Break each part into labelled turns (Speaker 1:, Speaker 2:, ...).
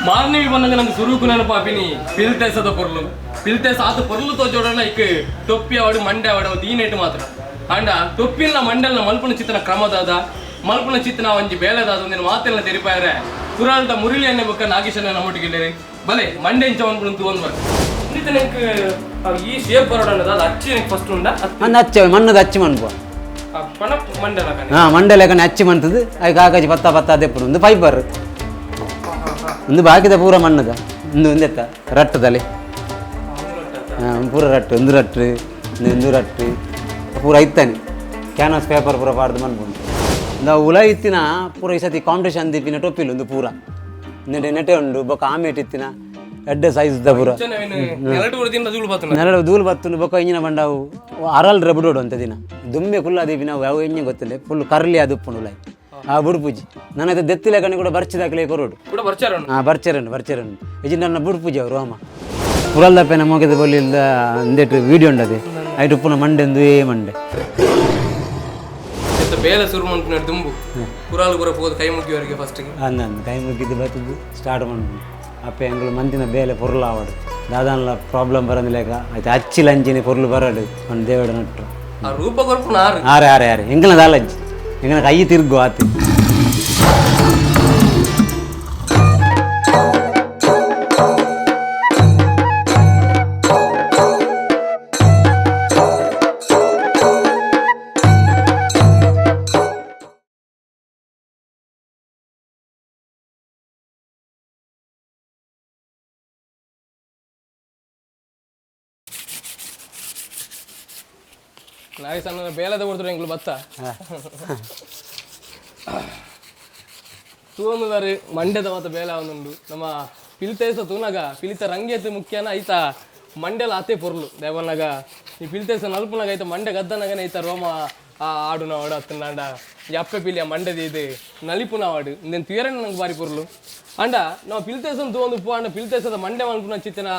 Speaker 1: ಮಾರ್ನಿವಿ ಬಂದಾಗ ನಂಗೆ ಸುರುಕು ನೆನಪಾಪಿನಿ ಪಿಲ್ತೇಸದ ಪೊರ್ಲು. ಪಿಲ್ತೇಸ ಆತ ಪೊರ್ಲು ತೋಜೋಡಣ ಇಕ್ ಟೊಪ್ಪಿ ಅವಡು ಮಂಡೆ ಅವಡು ದೀನೇಟು ಮಾತ್ರ. ಅಂಡ ಟೊಪ್ಪಿನ ಮಂಡಲ್ನ ಮಲ್ಪುನ ಚಿತ್ತನ ಕ್ರಮದಾದ ಮಲ್ಪುನ ಚಿತ್ತನ ಒಂಜಿ ಬೇಲೆದಾದ ಒಂದಿನ ಮಾತೆಲ್ಲ ತೆರಿಪಾಯರೆ ಕುರಾಲ್ದ ಮುರುಳಿ ಅನ್ನೆ ಬೊಕ್ಕ ನಾಗೇಶನ ನಮ್ಮೊಟ್ಟಿಗೆ ಬಲೆ ಮಂಡೆ ಇಂಚ ಒಂದು ಒಂದು ನಂಗೆ ಈ ಶೇಪ್ ಬರೋಣ ಅದು ಅಚ್ಚಿ ಫಸ್ಟ್ ಉಂಡ.
Speaker 2: ಮಣ್ಣು ಅಚ್ಚ, ಮಣ್ಣದ ಅಚ್ಚಿ ಮನ್ಪು.
Speaker 1: ಪಣ ಮಂಡಲ.
Speaker 2: ಹಾಂ, ಮಂಡೆ ಲೆಕ್ಕನೆ ಅಚ್ಚಿ ಮಂತದ್ದು. ಅದಕ್ಕೆ ಕಾಗಜಿ ಪತ್ತ ಪತ್ತ ಅದೇ ಒಂದು ಫೈಬರ್ ಒಂದು ಬಾಕಿದ ಪೂರ ಮಣ್ಣದ ಒಂದು ಒಂದೆತ್ತ ರಟ್ಟದಲ್ಲಿ. ಹಾಂ, ಪೂರ ರಟ್ಟು, ಒಂದು ರಟ್ಟು, ಒಂದು ರಟ್ಟು ಪೂರ ಇತ್ತಾನೆ. ಕ್ಯಾನ್ವಾಸ್ ಪೇಪರ್ ಪೂರ ಪಾಡ್ದು ಮನ್ಪುಂಡು. ನಾವು ಉಲ ಇತ್ತಿನ ಪೂರ ಈ ಸತಿ ಕಾಂಪಿಟೇಷನ್ ದೀಪಿನ ಟೊಪ್ಪಿಲ್ ಒಂದು ಪೂರ ನೆಟೆ ನೆಟೆ ಉಂಡು. ಬೊಕ್ಕ ಆಮೇಟ್ ಇತ್ತಿನ ಎಡ್ಡೆ ಸೈಜ್ the ಪೂರ. ನೆರಳು ಧೂಳು ಬತ್ತುಂಡು. ಬೊಕ್ಕ ಇಂಜಿನ ಬಂಡವು ಅರಲ್ ಬಿಡೋಡು ಅಂತ ದಿನ ದುಮ್ಮೆ ಕುಲ್ಲ ದೀಪಿನ ಯಾವ ಎಂಜೆ ಗೊತ್ತಿಲ್ಲ, ಫುಲ್ ಕರ್ಲಿ ಅದು ಉಪ್ಪುಂಡು ಲೈ ಆ ಬುಡ್ಪೂಜಿ. ನನ್ನ ದೆತ್ತಿಲ ಕಣ್ಣು ಕೂಡ ಬರ್ಚಿದಾಕಲೆ ಕೊರೋಡು.
Speaker 1: ಕೂಡ ಬರ್ಚಾರ.
Speaker 2: ಹಾಂ, ಬರ್ಚೇರನ್ನು ಬರ್ಚೇರನ್ನು ಇಜಿ ನನ್ನ ಬುಡ್ಪೂಜೆ ಅವರು ಅಮ್ಮ ಪುರಲ್ದಪ್ಪನ ಮೋಕೆದ ಬೊಲ್ಲಿಲ್ದ ಅಂದೆಟ್ಟು ವೀಡಿಯೋ ಉಂಡದೆ. ಐಟ್ ಉಪ್ಪುನ ಮಂಡೆ ಒಂದು ಏ ಮಂಡೆ.
Speaker 1: ಬೇಲೆ ಶುರು ಮನ್ಪುನ ದುಂಬು ಕುರಾಲ್ ಗುರ ಪೋದು ಕೈ ಮುಗಿಯುವವರೆಗೆ ಫಸ್ಟ್ಗೆ.
Speaker 2: ಅಂದ ಅಂದ್ ಕೈ ಮುಗಿದ್ದು ಬತ್ತದ್ದು ಸ್ಟಾರ್ಟ್ ಮಾಡ್ಬೋದು. ಅಪ್ಪೆ ಎಂಗಳು ಮಂತಿನ ಬೇಲೆ ಪೊರ್ಲು ಆವಡು, ದಾದಾನ್ಲ ಪ್ರಾಬ್ಲಮ್ ಬರಂದಿಲೇಕ ಆಯ್ತು. ಅಚ್ಚಿ ಲಂಚಿನ ಪೊರ್ಲು ಬರಡು ಒಂದು ದೇವಡ ನಟ್ಟು.
Speaker 1: ಆ ರೂಪ ಕೊರ್ಪುನ ಆರು.
Speaker 2: ಆರೆ ಆರೆ ಆರೆ, ಎಂಕಲ್ನ ದಾಲಜ್ಜಿ, ಎಂಕನ ಕೈ ತಿರ್ಗು ಆತಿ.
Speaker 1: ನಾಯಿ ಸಣ್ಣ ಬೇಲದ ಕೊಡ್ತಾರೆ ಎಂಗ್ಲು ಬತ್ತ ತೂವೊಂದುದಾರು ಮಂಡ್ಯದ ಮಾತ ಬೇಲೆ ಒಂದುಂಡು. ನಮ್ಮ ಪಿಲ್ತೇಸ ತೂನಾಗ ಪಿಲಿತ ರಂಗೇತು ಮುಖ್ಯನ ಐತ ಮಂಡ್ಯಲ ಆತೆ ಪೊರ್ಲು ದೇವನಾಗ. ಈ ಪಿಲ್ತೇಸ ನಲ್ಪುನಾಗ ಐತ ಮಂಡೆ ಗದ್ದನಾಗನೆ ಐತ ರೋಮ ಆ ಆಡುನ ವಾಡು ಅತ್ತಂಡ ಈ ಅಪ್ಪೆ ಪಿಲಿಯ ಮಂಡ್ಯದ ಇದು ನಲಿಪುನ ವಾಡು ಇಂದೇನು ತುಯರಣ್ಣ ನಂಗೆ ಬಾರಿ ಪೊರ್ಲು. ಅಂಡ ನಾವು ಪಿಲ್ತೇಸನ್ ತೂವೊಂದು ಉಪ್ಪು ಅಂಡ ಪಿಲ್ತೇಸದ ಮಂಡೆ ಮನ್ಪುನ ಚಿತ್ತನ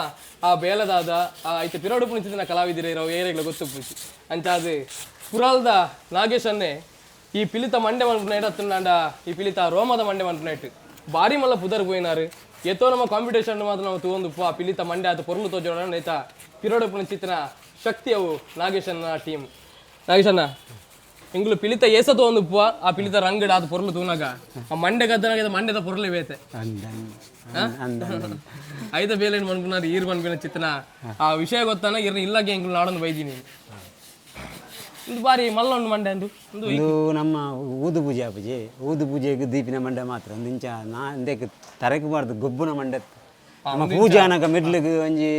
Speaker 1: ಆ ಬೇಲದಾದ ಆ ಐತ ಪಿರೋಡುಪುನ ಚಿತ್ತನ ಕಲಾವಿದಿರ ಇರೋ ಏರಿಗಳ ಗೊತ್ತುಪ್ಪುಜಿ. ಅಂಚ ಅದು ಪುರಾಲ್ದ ನಾಗೇಶನ್ನೇ ಈ ಪಿಲಿತ ಮಂಡೆ ಮನ್ಪುನ ಅತ್ತಂಡ ಈ ಪಿಲಿತ ರೋಮದ ಮಂಡೆ ಮನ್ಪುನ ಇಟ್ಟು ಬಾರಿ ಮಲ್ಲ ಪುದರ್ ಪೋಯಿನಾರು. ಎತ್ತೋ ನಮ್ಮ ಕಾಂಪಿಟೇಷನ್ ಮಾತ್ರ ನಾವು ತೂವೊಂದು ಉಪ್ಪು ಆ ಪಿಲಿತ ಮಂಡೆ ಆತ ಪೊರ್ಲು ತೋಜೋಣ ನೇತ ಪಿರೋಡುಪುನ ಚಿತ್ತನ ಶಕ್ತಿ ಅವು ನಾಗೇಶನ್ನ ಟೀಮ್. ನಾಗೇಶನ್ನ ಎಂಗುಲು ಪಿಲಿತ ಏಸ ತೋಂದು ಉಪ್ಪು ಆ ಪಿಲಿತ ರಂಗಡ ಆತ ಪೊರ್ಲು ತೂನಾಗ ಆ ಮಂಡೆ ಗದ್ದನಾಗ ಮಂಡ್ಯದ ಪೊರ್ಲು ಬೇತೆ.
Speaker 2: ಅಂದ ಅಂದ ಅಂದ.
Speaker 1: ಐದ ಬೇಲೆ ಮನ್ಪುನಾರು ಈರ್ ಮನ್ಪಿನ ಚಿತ್ತನ ಆ ವಿಷಯ ಗೊತ್ತಾನ ಇರ್ನ ಇಲ್ಲಾಗೆ ಎಂಗುಲು ನಾಡೊಂದು ಬೈದೀನಿ. ಒಂದು ಬಾರಿ ಮಲ್ಲ ಉಂಡು ಮಂಡೆ ಅಂದು ಒಂದು.
Speaker 2: ಇದು ನಮ್ಮ ಊದು ಪೂಜೆ ಆಪುಜಿ, ಊದು ಪೂಜೆಗೆ ದೀಪಿನ ಮಂಡೆ ಮಾತ್ರ. ಒಂದು ಇಂಚ ನಾ ಇಂದಕ್ಕೆ ತರೆಕ್ ಬಾರ್ದು ಗೊಬ್ಬುನ ಮಂಡೆ. ನಮ್ಮ ಪೂಜೆ ಅನಗ ಮಿಡ್ಲಿಗೆ ಒಂಜಿ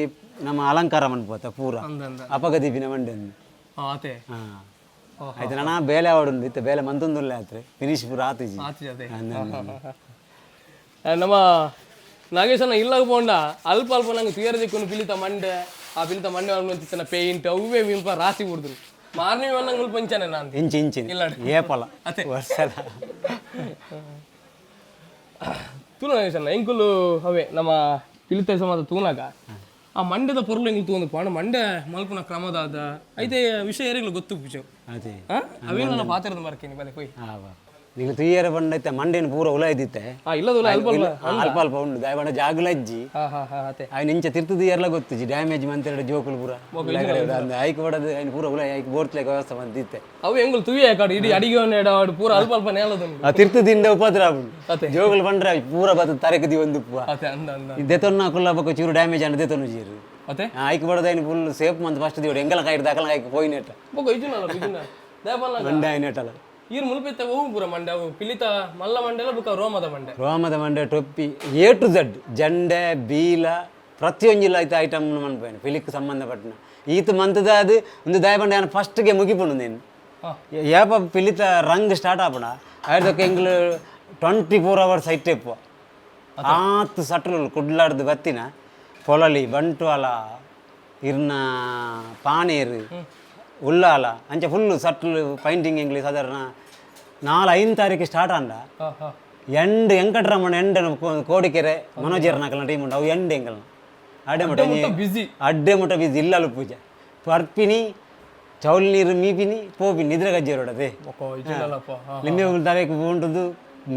Speaker 2: ನಮ್ಮ ಅಲಂಕಾರ ಮನ್ಪೋತ ಪೂರ.
Speaker 1: ಅಂದ.
Speaker 2: ಅಪಗ ದೀಪಿನ ಮಂಡೆ ಒಂದು.
Speaker 1: ಆತೆ.
Speaker 2: ಹಾಂ, ಆಯ್ತು. ನಾನು ಬೇಲೆ ಆವಡುಂಡು ಇತ್ತೆ ಬೇಲೆ ಮಂತೊಂದುಲ್ಲ ಆತ್ರೆ ಫಿನಿಶ್ ಪೂರ ಆತಿಜಿ.
Speaker 1: ಆತಿ ಅದೇ.
Speaker 2: ಅಂದ ಅಂದ.
Speaker 1: ನಮ್ಮ ನಾಗೇಶನ ಇಲ್ಲಾಗ ಪೋಂಡ ಅಲ್ಪ ಅಲ್ಪ ನಂಗೆ ತುಯರ ದಿಕ್ಕೊಂಡು ಪಿಲಿತ ಮಂಡೆ ಆ ಪಿಲಿತ ಮಂಡೆ ಚಿತ್ತನ ಪೇಂಟ್ ಅವೇ ವಿಂಪ ರಾಸಿ ಬಿಡ್ದು ಮಾರ್ನಿ ನಂಗೆ ಮುಲ್ಪ ಇಂಚಾನೆ ನಾನು.
Speaker 2: ಇಂಚಿ ಇಂಚಿ.
Speaker 1: ಇಲ್ಲ.
Speaker 2: ಏಪಲ.
Speaker 1: ಅದೇ.
Speaker 2: ವರ್ಷಲ.
Speaker 1: ತೂನ ನಾಗೇಶಣ್ಣ, ಎಂಕುಲು ಅವೇ ನಮ್ಮ ಪಿಲಿತ ಸಮಾಜ ತೂನಾಗ ಆ ಮಂಡ್ಯದ ಪೊರ್ಲು ಎಂಕುಲು ತೂಂದು ಪಾಂಡ ಮಂಡೆ ಮಲ್ಪುನ ಕ್ರಮದಾದ ಐತೆ ವಿಷಯ ಏರಿಗಳು ಗೊತ್ತು ಪೂಜೆ.
Speaker 2: ಅದೇ.
Speaker 1: ಅವೇ ನನ್ನ ಪಾತ್ರದ ಮರ್ಕೇನಿ ಬಲೆ ಪೋಯ್.
Speaker 2: ಆ ಬಾ. ನೀವು ತುಯ್ಯರ ಬಂಡೈತೆ ಮಂಡೇನು ಪೂರ ಉಲ ಇದ್ದಿತ್ತೆ.
Speaker 1: ಆ ಇಲ್ಲದಲ್ಲ, ಅಲ್ಪ ಅಲ್ಪ.
Speaker 2: ಅಲ್ಪ ಅಲ್ಪ ಉಂಡು ದಾಯಬಂಡ ಜಾಗುಲಜ್ಜಿ.
Speaker 1: ಹಾ ಹಾ ಹಾ ಅದೇ.
Speaker 2: ఆయన ಇಂಚ ತಿರ್ತದ ಎಲ್ಲ ಗೊತ್ತಿಜಿ, ಡ್ಯಾಮೇಜ್ ಮಂತೆರಡು ಜೋಕುಲು ಪೂರ ಐಕ್ ಬಡದು ಐನ್ ಪೂರ ಉಲ ಐಕ್ ಬೋರ್ತ್ಲೆಕ ವ್ಯವಸ್ಥೆ ಮಂತಿತ್ತೆ.
Speaker 1: ಅವು ಎಂಗುಲು ತುಯ್ಯ ಕಾಡು ಇಡೀ ಅಡಿಗೆ ಆಡು ಪೂರ ಅಲ್ಪ ಅಲ್ಪ ನೇಲದುಂಡು.
Speaker 2: ಆ ತಿರ್ತದಿಂದ ಉಪದ್ರ ಆಪುಂಡು.
Speaker 1: ಅತೆ.
Speaker 2: ಜೋಕುಲು ಪಂಡ್ರೆ ಪೂರ ಬತ್ತ ತರೆಕ್ the ಒಂದು ಉಪ್ಪು.
Speaker 1: ಅತೆ, ಅಂದ ಅಂದ.
Speaker 2: ದೆತೊನ್ನ ಕುಲ್ಲ ಬೊಕ್ಕ ಚೂರು ಡ್ಯಾಮೇಜ್ ಅಂಡ ದೆತೊನ್ನು ಜೀರು.
Speaker 1: ಅತೆ.
Speaker 2: ಐಕ್ ಬಡದ ಐನ್ ಫುಲ್ ಸೇಫ್ ಮಂತ್ ಫಸ್ಟ್ ದಿವಡ ಎಂಗಲ ಕಾಯ್ದು ದಾಕಲ ಐಕ್ ಪೋಯಿನೆಟ.
Speaker 1: ಬೊಕ್ಕ ಇಜುನಲ್ಲ ಇಜುನ ದೇಪಲ್ಲ.
Speaker 2: ಮಂಡೆ ಐನೆಟಲ.
Speaker 1: ಈರ್ ಮುಲ್ಪೆತ್ತ ಓವು ಪೂರ ಮಂಡೆ ಅವು ಪಿಲಿತ ಮಲ್ಲ ಮಂಡೆಲ ಬೊಕ್ಕ ರೋಮದ ಮಂಡೆ.
Speaker 2: ರೋಮದ ಮಂಡೆ ಟೊಪ್ಪಿ ಎ ಟು ಝಡ್ ಜಂಡೆ ಬೀಲ ಪ್ರತಿಯೊಂಜಿಲ ಐತ ಐಟಮ್ ಮನ್ಪೇನು ಪಿಲಿಕ್ ಸಂಬಂಧಪಟ್ಟಿನ ಈತ ಮಂತದ ಅದು ಒಂದು ದಯಪಂಡ ಯಾನ್ ಫಸ್ಟ್ಗೆ ಮುಗಿಪುಂಡು నేను. ಏಪ ಪಿಲಿತ ರಂಗ್ ಸ್ಟಾರ್ಟ್ ಆಪುಂಡ ಆಯ್ದಕ್ಕೆ ಎಂಗ್ಲು 24 ಅವರ್ಸ್ ಐಟ್ ಇಪ್ಪು ಆತ್ ಸಟ್ಲು ಕುಡ್ಲಾಡ್ದು ಬತ್ತಿನ ಪೊಲಲಿ ಬಂಟ್ವಾಳ ಇರ್ನ ಪಾನೇರು ಉಲ್ಲಾಲ ಅಂಚ ಫುಲ್ಲು ಸಟ್ಲು ಪೈಂಟಿಂಗ್. ಎಂಗ್ಲಿ ಸಾಧಾರಣ 4-5 ತಾರೀಕು ಸ್ಟಾರ್ಟ್ ಆಂಡ.
Speaker 1: ಹಾ ಹಾ
Speaker 2: ಎಂಡ್ ವೆಂಕಟರಮಣ ಎಂಡ್ ಕೋಡಿಕೆರೆ ಮನೋಜರ್ನಕಲ್ನ ಟೀಮ್ ಉಂಡು, ಅವು ಎಂಡ್ ಎಂಕಲ್ನ ಅಡ್ಡೆ ಮುಟ್ಟ.
Speaker 1: ಬಿಸಿ.
Speaker 2: ಅಡ್ಡೆ ಮುಟ್ಟ ಬಿಸಿ ಇಲ್ಲಲು ಪೂಜೆ ಪರ್ಪಿನಿ, ಚೌಲ್ ನೀರು ಮೀಪಿನಿ, ಪೋಪಿನಿ, ನಿದ್ರೆ ಗಜ್ಜೆ ರೋಡದೆ.
Speaker 1: ಬೊಕ್ಕ ಇಜುನಲ್ಲಪ್ಪ.
Speaker 2: ಲಿಂಬೆ ತಾರೀಕು ಉಂಟುದು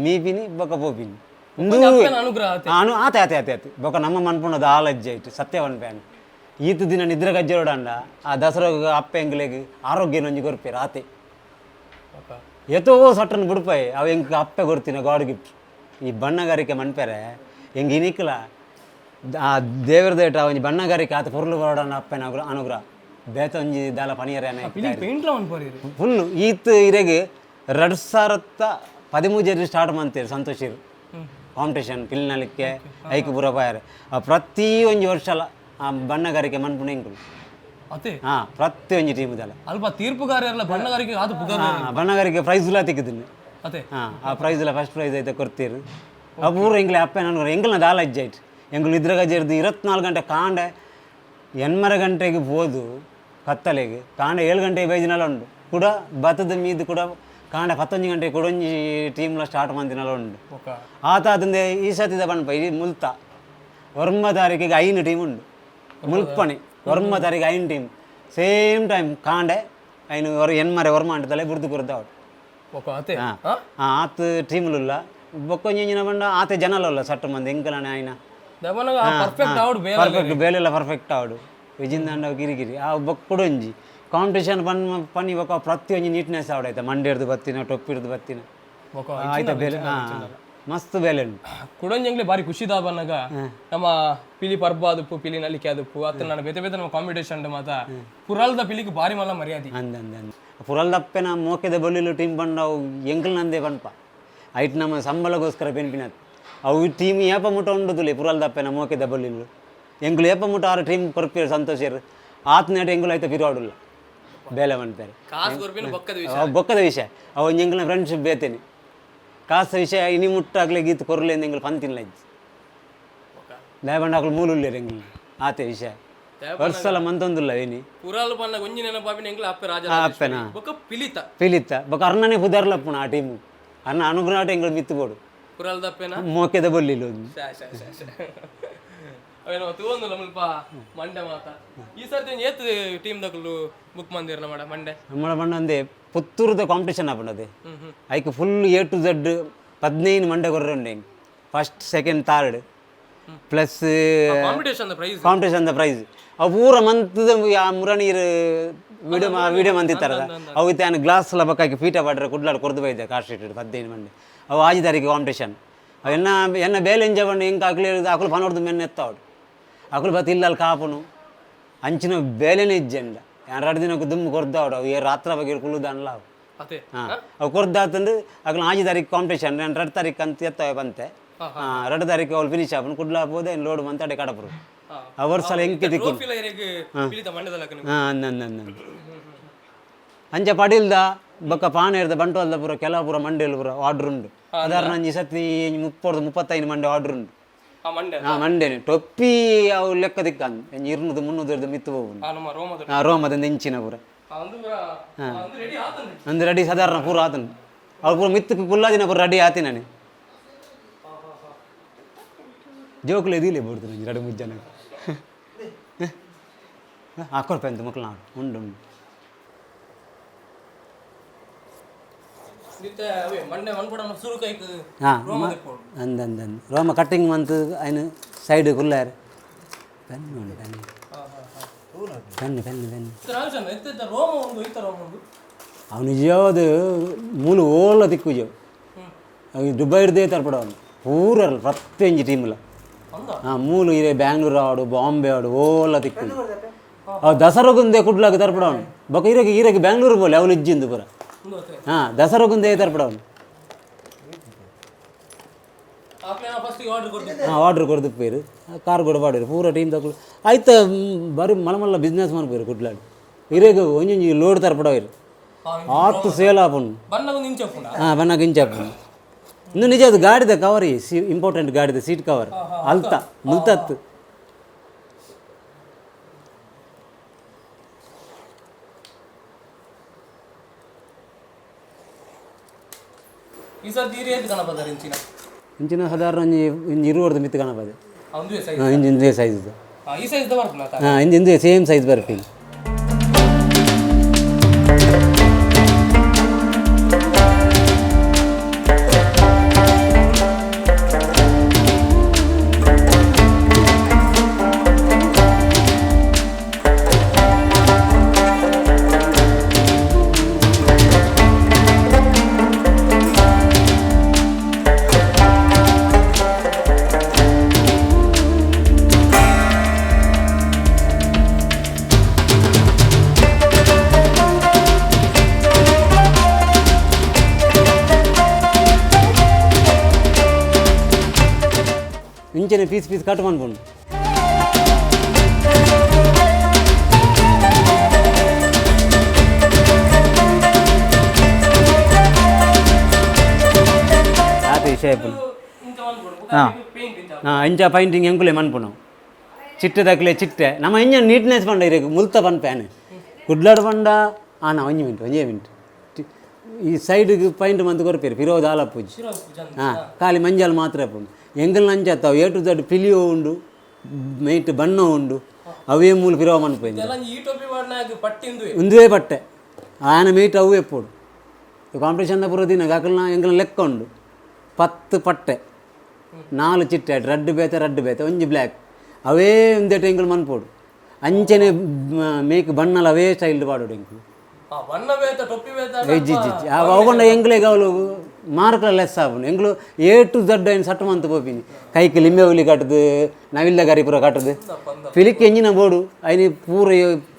Speaker 2: ಮೀಪಿನಿ ಬೊಕ್ಕ ಪೋಪಿನಿ.
Speaker 1: ಅನುಗ್ರಹ.
Speaker 2: ಅನು ಆತೆ ಆತೆ ಆತೆ ಆತೆ ಬೊಕ ನಮ್ಮ ಮನ್ಪುಣದ ಆಲಜ್ಜೆ ಆಯ್ತು ಸತ್ಯವನ್ ಪ್ಯಾನ್ ಈತ ದಿನ ನಿದ್ರೆ ಗಜ್ಜರೋಡಂಡ ಆ ದಸರಾ ಅಪ್ಪೆ ಎಂಗ್ಲೆಗ್ ಆರೋಗ್ಯ ನೊಂಜಿ ಕೊರ್ಪೇರು ಆತೆ. ಎತ್ತೋ ಸಟ್ಟನ್ ಬುಡ್ಪಾಯಿ ಅವ ಎಂಕ್ ಅಪ್ಪೆ ಕೊರ್ತಿನ ಗಾಡ್ ಗಿಫ್ಟ್. ಈ ಬಣ್ಣಗಾರಿಕೆ ಮನ್ಪೆರೆ ಎಂಗ್ ಇನಿಕ್ಲ ಆ ದೇವರ ದೇಟ ಒಂಜಿ ಬಣ್ಣಗಾರಿಕೆ ಆತ ಪೊರ್ಲು ಬರೋಡನ ಅಪ್ಪೆನ ಅನುಗ್ರಹ ಬೇತ ಒಂಜಿ ದಾಲ ಪನಿಯರೆ. ಫುಲ್ ಈತ್ ಇರೆಗ್ 2013 ಸ್ಟಾರ್ಟ್ ಮಂತೇರು ಸಂತೋಷಿರು ಕಾಂಪಿಟೇಷನ್ ಪಿಲ್ನಲಿಕ್ಕೆ ಐಕ್ ಪೂರ ಪಾಯರ್. ಆ ಪ್ರತಿ ಒಂಜಿ ವರ್ಷಲ ಆ ಬಣ್ಣಗಾರಿಕೆ ಮನ್ಪುಣ ಎಂಕುಲು.
Speaker 1: ಅತೆ.
Speaker 2: ಹಾ, ಪ್ರತಿ ಒಂಜಿ ಟೀಮ್ ದಲ.
Speaker 1: ಅಲ್ಪ ತೀರ್ಪುಗಾರರೆಲ್ಲ ಬಣ್ಣಗಾರಿಕೆ ಆತು ಪುದರ್.
Speaker 2: ಬಣ್ಣಗಾರಿಕೆ ಪ್ರೈಸ್ ಲ ತಿಕ್ಕಿದ್ದೀನಿ.
Speaker 1: ಅತೆ.
Speaker 2: ಹಾ, ಆ ಪ್ರೈಸ್ ಎಲ್ಲ ಫಸ್ಟ್ ಪ್ರೈಸ್ ಐತೆ ಕೊಡ್ತೀರು. ಆ ಪೂರ ಎಂಗ್ಲೆ ಅಪ್ಪೆ ನಾನು ಎಂಗ್ಲನ ದಾಲ ಅಜ್ಜಾಯ್ತು ಎಂಗ್ಲು ಇದ್ರಾಗ ಜರ್ದು 24 ಗಂಟೆ ಕಾಂಡೆ 8 ಗಂಟೆಗೆ ಹೋದು ಕತ್ತಲೆಗೆ ಕಾಂಡೆ 7 ಗಂಟೆಗೆ ಬೈದಿನಲ್ಲ ಉಂಟು ಕೂಡ ಭತ್ತದ ಮೀದು ಕೂಡ ಕಾಂಡೆ 11 ಗಂಟೆಗೆ ಕೂಡ ಒಂಜಿ ಟೀಮ್ಲ ಸ್ಟಾರ್ಟ್ ಮಂದಿನಲ್ಲ ಉಂಟು. ಆತ ಅದಂದೆ ಈ ಸತಿದ ಬಣ್ಪ ಈ ಮುಲ್ತ ವರ್ಮ ತಾರೀಕಿಗೆ 5 ಟೀಮ್ ಉಂಟು ಮುಲ್ಪಣಿ ವರ್ಮ ತಾರೀಕು 5 ಟೀಮ್ ಸೇಮ್ ಟೈಮ್ ಕಾಂಡೆ ಐನು ಹೊರ ಎನ್ಮರೆ ವರ್ಮ ಅಂಟದಲ್ಲೇ ಬುರ್ದು ಕುರ್ದಾವಡು.
Speaker 1: ಅತೆ.
Speaker 2: ಆತ್ ಟೀಮ್ಲುಲ್ಲ ಬೊಕ್ಕೊಂಜಿನ ಬಂಡ ಆತೆ ಜನಲಲ್ಲ ಸಟ್ಟು ಮಂದಿ ಎಂಕಲನೆ ಆಯ್ನ.
Speaker 1: ಪರ್ಫೆಕ್ಟ್ ಆವಡ್ ಬೇರೆ.
Speaker 2: ಪರ್ಫೆಕ್ಟ್ ಬೇಲೆಲ್ಲ ಪರ್ಫೆಕ್ಟ್ ಆವಡು ವಿಜಿಂದಾಂಡ ಕಿರಿಕಿರಿ ಆ ಬೊಕ್ಕುಡೊಂಜಿ ಕಾಂಪಿಟೇಷನ್ ಪನ್ ಪನಿ ಬೊಕ್ಕ ಪ್ರತಿಯೊಂಜಿ ನೀಟ್ನೆಸ್ ಆವಡ ಆಯ್ತಾ ಮಂಡೆ ಹಿಡ್ದು ಬತ್ತಿನ ಟೊಪ್ಪಿ ಹಿಡ್ದು ಬತ್ತಿನ ಆಯ್ತಾ ಬೇಲೆ ಮಸ್ತ್ ಬೇಲೆ ಉಂಟು.
Speaker 1: ಕುಡೊಂಜಂಗ್ಲೆ ಬಾರಿ ಖುಷಿ ಬಂದಾಗ ನಮ್ಮ ಪಿಲಿ ಪರ್ಬ ಅದುಪ್ಪು ಪಿಲಿ ನಲಿಕೆ ಅದುಪ್ಪು ಅತ್ತ ನಾನು ಬೇತೆ ಬೇತೆ ನಮ್ಮ ಕಾಂಪಿಟೇಷನ್ ಮಾತ ಪುರಾಲ್ದ ಪಿಲಿಗೆ ಬಾರಿ ಮಲ್ಲ ಮರ್ಯಾದೆ.
Speaker 2: ಅಂದ ಅಂದ ಅಂದ ಪುರಲ್ದಪ್ಪೆನ ಮೋಕೆದ ಬೊಲ್ಲಿಲು ಟೀಮ್ ಬಂಡವು ಎಂಕಲ್ ನಂದೇ ಪನ್ಪ ಐಟ್ ನಮ್ಮ ಸಂಬಳಗೋಸ್ಕರ ಪೆನ್ಪಿನತ್ ಅವು ಟೀಮ್ ಏಪ ಮುಟ ಉಂಡುದುಲೆ ಪುರಲ್ದಪ್ಪೆನ ಮೋಕೆದ ಬೊಲ್ಲಿಲು ಎಂಕುಲು ಏಪ ಮುಟ ಆರು ಟೀಮ್ ಕೊರ್ಪಿರು ಸಂತೋಷರು ಆತ್ನೇಟ ಎಂಕುಲು ಐತ ಪಿರುವಾಡುಲ್ಲ ಬೇಲೆ ಮನ್ಪೇರೆ.
Speaker 1: ಕಾಸು ಕೊರ್ಪಿನ ಬೊಕ್ಕದ ವಿಷಯ.
Speaker 2: ಬೊಕ್ಕದ ವಿಷಯ ಅವು ಎಂಕಲ್ನ ಫ್ರೆಂಡ್ಶಿಪ್ ಬೇತೇನೆ ಕಾಸು ವಿಷಯ ಇನಿ ಮುಟ್ಟಾಗ್ಲೆ ಗೀತ ಕೊರ್ಲೆ ಎಂಕುಲು ಪಂತಿಲ್ಲ ಇಜ್ಜಿ ದಯಬಂಡ ಅಕುಲು ಮೂಲುಲ್ಲೇರು ಎಂಕುಲು ಆತೆ ವಿಷಯ ವರ್ಷಲ ಮಂತೊಂದುಲ್ಲ ಏನಿ.
Speaker 1: ಪುರಾಲ್ ಬಣ್ಣ ಒಂಜಿ ನೆನಪಾಪಿನ ಎಂಕ್ಲ ಅಪ್ಪೆ ರಾಜ
Speaker 2: ಅಪ್ಪೆನಾ.
Speaker 1: ಬೊಕ್ಕ ಪಿಲಿತ.
Speaker 2: ಪಿಲಿತ್ತ ಬೊಕ ಅರ್ಣನೆ ಪುದರ್ಲಪ್ಪುಣ ಆ ಟೀಮು ಅರ್ಣ ಅನುಗ್ರಹ ಎಂಕುಲು ಮಿತ್ತು ಬೋಡು.
Speaker 1: ಪುರಾಲ್ದಪ್ಪೆನ
Speaker 2: ಮೋಕೆದ ಬೊಲ್ಲಿಲು ಒಂದು.
Speaker 1: ಶಾ ಶಾ ಶಾ ಶಾ ಅವೇನೋ ತೂವೊಂದುಲ್ಲ ಮುಲ್ಪ ಮಂಡೆ ಮಾತ ಈ ಸರ್ತಿ ಒಂಜಿ ಏತ್ ಟೀಮ್ ದಕುಲು ಬುಕ್ ಮಂದಿರ್ನ ಮಾಡ ಮಂಡೆ.
Speaker 2: ನಮ್ಮ ಬಣ್ಣ ಅಂದೆ ಪುತ್ತೂರುದ ಕಾಂಪಿಟೇಷನ್ ಆಪುಂಡು
Speaker 1: ಹ್ಮ್ ಹ್ಮ್.
Speaker 2: ಐಕ್ ಫುಲ್ ಎ ಟು ಝಡ್ 15 ಮಂಡೆ ಕೊರ್ರೆ ಉಂಡೆ first second third plus
Speaker 1: competition prize.
Speaker 2: Competition prize ಅವು ಪೂರ ಮಂತದ ಆ ಮುರನೀರು ವಿಡಿಯೋ ವಿಡಿಯೋ ಮಂತಿತ್ತಾರದ ಅವು ಇತ್ತೆ ಗ್ಲಾಸ್ ಎಲ್ಲ ಬಕ್ಕಾಕಿ ಪೀಠ ಪಾಡ್ರೆ ಕುಡ್ಲಾಡ್ ಕೊರ್ದು ಬೈದೆ ಕಾಸ್ಟ್ ಶೀಟ್ 15 ಮಂಡೆ ಅವು ಆಜಿ ತಾರೀಕು ಕಾಂಪಿಟೇಷನ್ ಅವು ಎನ್ನ ಎನ್ನ ಬೇಲೆ ಎಂಜ ಬಂಡು ಎಂಕ ಅಕ್ಲು ಅಕುಲು ಪನೊಡ್ದು ಮೆನ್ನೆ ಎತ್ತಾವಡು ಅಕುಲು ಬತ್ತ ಇಲ್ಲಲ್ಲಿ ಕಾಪುನು ಅಂಚಿನ ಬೇಲೆನೇ ಇಜ್ಜಂಡ ಎರಡು ದಿನಕ್ಕೆ ದುಮ್ಮು ಕೊರ್ದಾವಡು ಅವು ಏ ರಾತ್ರ ಬಗ್ಗೆ ಕುಳ್ಳುದನ್ಲ ಅವು.
Speaker 1: ಅತೆ.
Speaker 2: ಹಾಂ, ಅವು ಕೊರ್ದಾತಂದು ಅಕುಲು ಆಜಿ ತಾರೀಕು ಕಾಂಪಿಟೇಷನ್ ನಾನು 2 ತಾರೀಕು ಅಂತ ಎತ್ತವೆ ಬಂತೆ. 2 ತಾರೀಕು ಅವ್ಳು ಫಿನಿಶ್ ಆಪುನು ಕುಡ್ಲಾ ಹೋದೆ ಲೋಡ್ ಮಂತ ಅಡೆ ಕಡಪರು ಆ ವರ್ಷ ಎಂಕೆ ದಿಕ್ಕು.
Speaker 1: ಟ್ರೋಫಿಲ ಇರೆಗ್ ಪಿಲಿತ ಮಂಡೆದ ಲಕ್ಕನ.
Speaker 2: ಹಾಂ, ಅಂದ ಅಂದ ಅಂದ ಅಂಚ ಪಡಿಲ್ದ ಬೊಕ್ಕ ಪಾಣೇರ್ದ ಬಂಟ್ವಾಲ್ದ ಪೂರ ಕೆಲವು ಪೂರ ಮಂಡೇಲು ಪೂರ ಆರ್ಡರ್ ಉಂಡು ಸಾಧಾರಣ ಒಂಜಿ ಸತಿ 30 35 ಮಂಡೆ ಆರ್ಡರ್ ಉಂಡು.
Speaker 1: ಆ ಮಂಡೆ.
Speaker 2: ಹಾಂ, ಮಂಡೇನೆ ಟೊಪ್ಪಿ ಅವು ಲೆಕ್ಕ ದಿಕ್ಕಂದು ಒಂಜಿ 200 300 ಮಿತ್ತು ಹೋಗುಂಡು.
Speaker 1: ಆ ನಮ್ಮ ರೋಮದ.
Speaker 2: ಹಾಂ, ರೋಮದ ಇಂಚಿನ ಪೂರ.
Speaker 1: ಅಂದು ಪೂರ ಅಂದು ರೆಡಿ ಆತಂದು.
Speaker 2: ಅಂದು ರೆಡಿ ಸಾಧಾರಣ ಪೂರ ಆತನು ಅವ್ರು ಪೂರ ಮಿತ್ತಕ್ಕೆ ಕುಲ್ಲಾದಿನ ಪೂರ ರೆಡಿ ಆತಿ ನಾನು ಜೋಕುಲು ಎದಿಲೆ ಬೋಡ್ತು ನಂಜಿ ಎರಡು ಮೂರು ಜನ ಹಾಕೊಳ್ಪ ಎಂತ ಮಕ್ಕಳು ನಾಡು ಉಂಡು ಉಂಡು.
Speaker 1: ಇತ್ತೆ ಅವೇ ಮಂಡೆ ಮನ್ಪುಡ ಸುರು ಕೈಕ್.
Speaker 2: ಹಾಂ.
Speaker 1: ರೋಮದ ಪೋಡು.
Speaker 2: ಅಂದ ಅಂದ ಅಂದ ರೋಮ ಕಟ್ಟಿಂಗ್ ಮಂತ್ ಐನು ಸೈಡ್ ಕುಲ್ಲಾರು ಪೆನ್ ಉಂಡು pen pen pen pen.
Speaker 1: ರಾಜನ್ ಎತ್ತ ರೋಮ ಒಂದು ಇತ್ತ ರೋಮ ಒಂದು.
Speaker 2: ಅವನು ನಿಜವಾದ ಮೂಲು ಓಲ ದಿಕ್ಕುಜು ಅವು ದುಬೈ ಹಿಡ್ದೇ ತರ್ಪಡ ಅವನು ಪೂರ ಪ್ರತಿಯೊಂಜಿ ಟೀಮ್ಲ.
Speaker 1: ಅಂದ.
Speaker 2: ಹಾಂ, ಮೂಲು ಇದೆ ಬ್ಯಾಂಗ್ಳೂರ್ ಆಡು ಬಾಂಬೆ ಆಡು ಓಲ ದಿಕ್ಕು ಅವು ದಸರಾಗುಂದೆ ಕುಡ್ಲಾಗ ತರ್ಪಡ ಅವನು ಬೊಕ ಈರಗೆ ಈರಗೆ ಬ್ಯಾಂಗ್ಳೂರು ಬೋಲೆ ಅವಳು ಇಜ್ಜಿಂದು ಪೂರ.
Speaker 1: ಒಂದು ಅತ್ತೆ.
Speaker 2: ಹಾಂ, ದಸರಾಗುಂದೆ ತರ್ಪಡ ಅವನು.
Speaker 1: ಆಕ್ಲೇನ ಫಸ್ಟ್ ಆರ್ಡರ್ ಕೊಡ್ತೀನಿ.
Speaker 2: ಹಾಂ, ಆರ್ಡ್ರ್ ಕೊಡ್ದು ಪೇರು ಕಾರ್ ಕೂಡ ಪಾಡಿರು ಪೂರ ಟೀಮ್ ತಗೊಳ್ಳು ಆಯ್ತು ಬರೀ ಮಲ ಮಲ್ಲ ಬಿಸ್ನೆಸ್ ಮನ್ಪೇರು ಕುಡ್ಲಾಡು ಇರೇಗ ಒಂಜೊಂಜಿ ಲೋಡ್ ತರ್ಪಡ ಇರು ಆತು ಸೇಲ್ ಆಪುಂಡು.
Speaker 1: ಬಣ್ಣದ ನಿಂಚಪ್ಪುಂಡ.
Speaker 2: ಹಾಂ, ಬಣ್ಣ ಇಂಚಪ್ಪುಂಡು ಇನ್ನು ನಿಜ ಅದು ಗಾಡಿದ ಕವರ್ ಸಿ ಇಂಪಾರ್ಟೆಂಟ್ ಗಾಡಿದ ಸೀಟ್ ಕವರ್ ಅಲ್ತ ಮುಲ್ತತ್ತು.
Speaker 1: ಈ ಸರ್ತಿ ಈ ರೇಟ್ ಕಣಪದ ಇಂಚಿನ.
Speaker 2: ಇಂಚಿನ ಸಾಧಾರಣ ಒಂಜಿ ಇಂಜಿ ಇರುವರ್ದು ಮಿತ್ತು ಕಾಣಪದೆ.
Speaker 1: ಅಂದುವೆ ಸೈಜ್.
Speaker 2: ಹಾಂ, ಇಂಜಿ ಇಂದೇ ಸೈಜ್.
Speaker 1: ಈ ಸೈಜ್ the ಬರ್ತದ.
Speaker 2: ಹಾಂ, ಇಂಜಿ ಇಂದೇ ಸೇಮ್ ಸೈಜ್ ಬರ್ಪಿನಿ. ಇಂಚನೆ ಪೀಸ್ ಪೀಸ್ ಕಟ್ ಮನ್ಪುಂಡು. ಆತೆ ಶೇಪ್. ಹಾಂ ಹಾಂ, ಇಂಚ ಪೈಂಟಿಂಗ್ ಎಂಕುಲೆ ಮನ್ಪುನು. ಚಿಟ್ಟೆ ದಕ್ಲೆ ಚಿಟ್ಟೆ ನಮ್ಮ ಇಂಜ ನೀಟ್ನೆಸ್ ಪಂಡ ಇರಕು ಮುಲ್ತ ಪನ್ಪೇನೆ ಕುಡ್ಲಾಡ್ ಪಂಡ. ಆನ ಒಂಜಿ ಮಿಂಟ್, ಒಂಜೇ ಮಿಂಟ್. ಈ ಸೈಡ್ಗೆ ಪೈಂಟ್ ಮಂತ್ ಕೊರ್ಪೇರು ಫಿರೋದ್ ಆಲಪ್ಪುಜಿ. ಹಾಂ, ಖಾಲಿ ಮಂಜಲ್ ಮಾತ್ರ ಪುಂಡು. ಎಂಕಲ್ ನಂಚತ್ತಾವು ಎ ಟು ಝಡ್ ಪಿಲಿಯೋ ಉಂಡು, ಮೇಟ್ ಬಣ್ಣ ಉಂಡು, ಅವೇ ಮೂಲು ಫಿರೋ ಮನ್ಪು.
Speaker 1: ಈ ಟೊಪ್ಪಿ ಪಾಡ್ನಾಗ ಪಟ್ಟಿ ಇಂದುವೆ.
Speaker 2: ಒಂದುವೇ ಪಟ್ಟೆ ಆಯನ ಮೀಟ್ ಅವು ಎಪ್ಪೋಡು ಕಾಂಪಿಟೇಷನ್ ಪೂರ ದಿನ ಅಕಲ್ನ ಎಂಕಲ್ನ ಲೆಕ್ಕ ಉಂಡು. 10 ಪಟ್ಟೆ, 4 ಚಿಟ್ಟೆ, ರಡ್ಡು ಬೇತೆ ರಡ್ಡು ಬೇತೆ, ಒಂಜಿ ಬ್ಲ್ಯಾಕ್, ಅವೇ ಒಂದೇಟ ಎಂಕಲ್ ಮನ್ಪೋಡು. ಅಂಚನೆ ಮೇಕ್ ಬಣ್ಣಲ ಅವೇ ಸ್ಟೈಲ್ ಪಾಡೋಡು ಎಂಕುಲು.
Speaker 1: ಆ ಬಣ್ಣ ಬೇತ, ಟೊಪ್ಪಿ ಬೇತ.
Speaker 2: ಇಜ್ಜಿ ಇಜ್ಜಿ ಇಜ್ಜಿ, ಅವಕೊಂಡ ಎಂಕ್ಲೆಗ್ ಅವಳು ಮಾರ್ಕ್ಲ ಲೆಸ್ ಆಪುಂಡು. ಎಂಕ್ಲು ಎ ಟು ಝಡ್ ಐನ್ ಸಟ್ ಮಂತ್ ಪೋಪಿನಿ. ಕೈಕ್ ಲಿಂಬೆ ಹುಲಿ ಕಟ್ಟದು, ನವಿಲ್ದ ಗರಿ ಪೂರ ಕಟ್ಟದು, ಫಿಲಿಕ್ ಎಂಜಿನ ಬೋಡು ಐನಿ ಪೂರ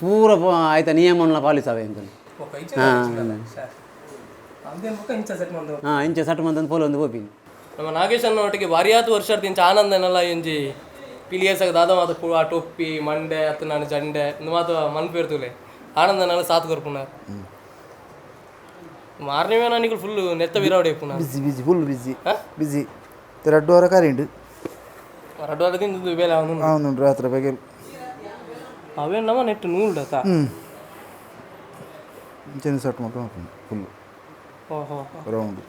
Speaker 2: ಪೂರ ಆಯ್ತ ನಿಯಮನ ಪಾಲಿಸಾವೆ ಎಂಕುಲು.
Speaker 1: ಇಂಚ ಸೆಟ್ ಮಂದು.
Speaker 2: ಹಾಂ, ಇಂಚ ಸಟ್ ಮಂತ್ ಪೋಲ ಒಂದು ಪೋಪಿನಿ.
Speaker 1: ನಮ್ಮ ನಾಗೇಶ್ ಒಟ್ಟಿಗೆ ಬಾರಿಯಾತು ವರ್ಷ ಇಂಚ ಆನಂದನೆಲ್ಲ ಇಂಜಿ ಪಿಲಿಯೇಸಗ ದಾದ ಮಾತ ಆ ಟೊಪ್ಪಿ ಮಂಡೆ ಅತ್ತ ನಾನು ಜಂಡೆ ಇಂದು ಮಾತ ಮನ್ಪೇರ್ತುಲೆ ಆನಂದನೆಲ್ಲ ಸಾತ್ ಕೊರ್ಪುನಾರ್. ಮಾರನೇ ನನಗೆ ಫುಲ್ ನೆತ್ತ ವಿರಾವಡೆ ಪುನಃ.
Speaker 3: ಬಿಸಿ ಬಿಸಿ, ಫುಲ್ ಬಿಸಿ ಬಿಸಿ. ರಡ್ಡು ವಾರ ಕರೆಂಟ್.
Speaker 1: ರಡ್ಡು ವಾರದಿಂದ ಬೇಲೆ ಅವನು.
Speaker 3: ಅವನು ರಾತ್ರಿ ಬಗ್ಗೆ.
Speaker 1: ಅವೇ ನಮ್ಮ ನೆಟ್ಟು ನೂಲ್ಡತ.
Speaker 3: ಹ್ಞೂ, ಚೆನ್ನ ಸೆಟ್ ಮಾಡ್ಕೊಂಡು ಫುಲ್
Speaker 1: ಓಹೋ.
Speaker 3: ರೌಂಡ್.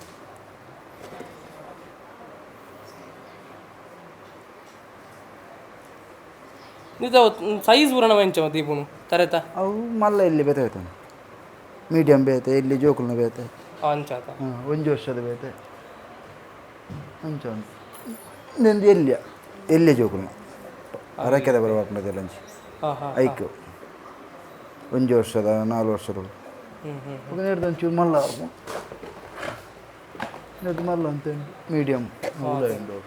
Speaker 1: ನಿಜ ಸೈಜ್ ಪೂರ ನಮ್ಮ ಎಂಚ ದೀಪುನು ತರೆತ.
Speaker 3: ಅವು ಮಲ್ಲ ಇಲ್ಲಿ ಬೇತೆ ಆಯ್ತಾನೆ, ಮೀಡಿಯಂ ಬೇತೆ, ಇಲ್ಲಿ ಜೋಕುಲ್ನ ಬೇತೆ.
Speaker 1: ಅಂಚಾತ.
Speaker 3: ಹಾಂ, ಒಂಜಿ ವರ್ಷದ ಬೇತೆ ಅಂಚ ಉಂಟು. ಇನ್ನೊಂದು ಎಲ್ಲಿಯ ಎಲ್ಲಿಯ ಜೋಕುಲ್ನ ಅರಕೆದ ಬರವಾಪುಂಡದೆಲ್ಲ ಅಂಚಿ.
Speaker 1: ಹಾಂ ಹಾಂ.
Speaker 3: ಐಕ್ ಒಂಜಿ ವರ್ಷದ, 4 ವರ್ಷದ.
Speaker 1: ಹ್ಞೂ ಹ್ಞೂ.
Speaker 3: ಒಂದು ಒಂಚೂರು ಮಲ್ಲ, ಇದು ಮಲ್ಲ ಅಂತ, ಮೀಡಿಯಂ ಉಂಟು.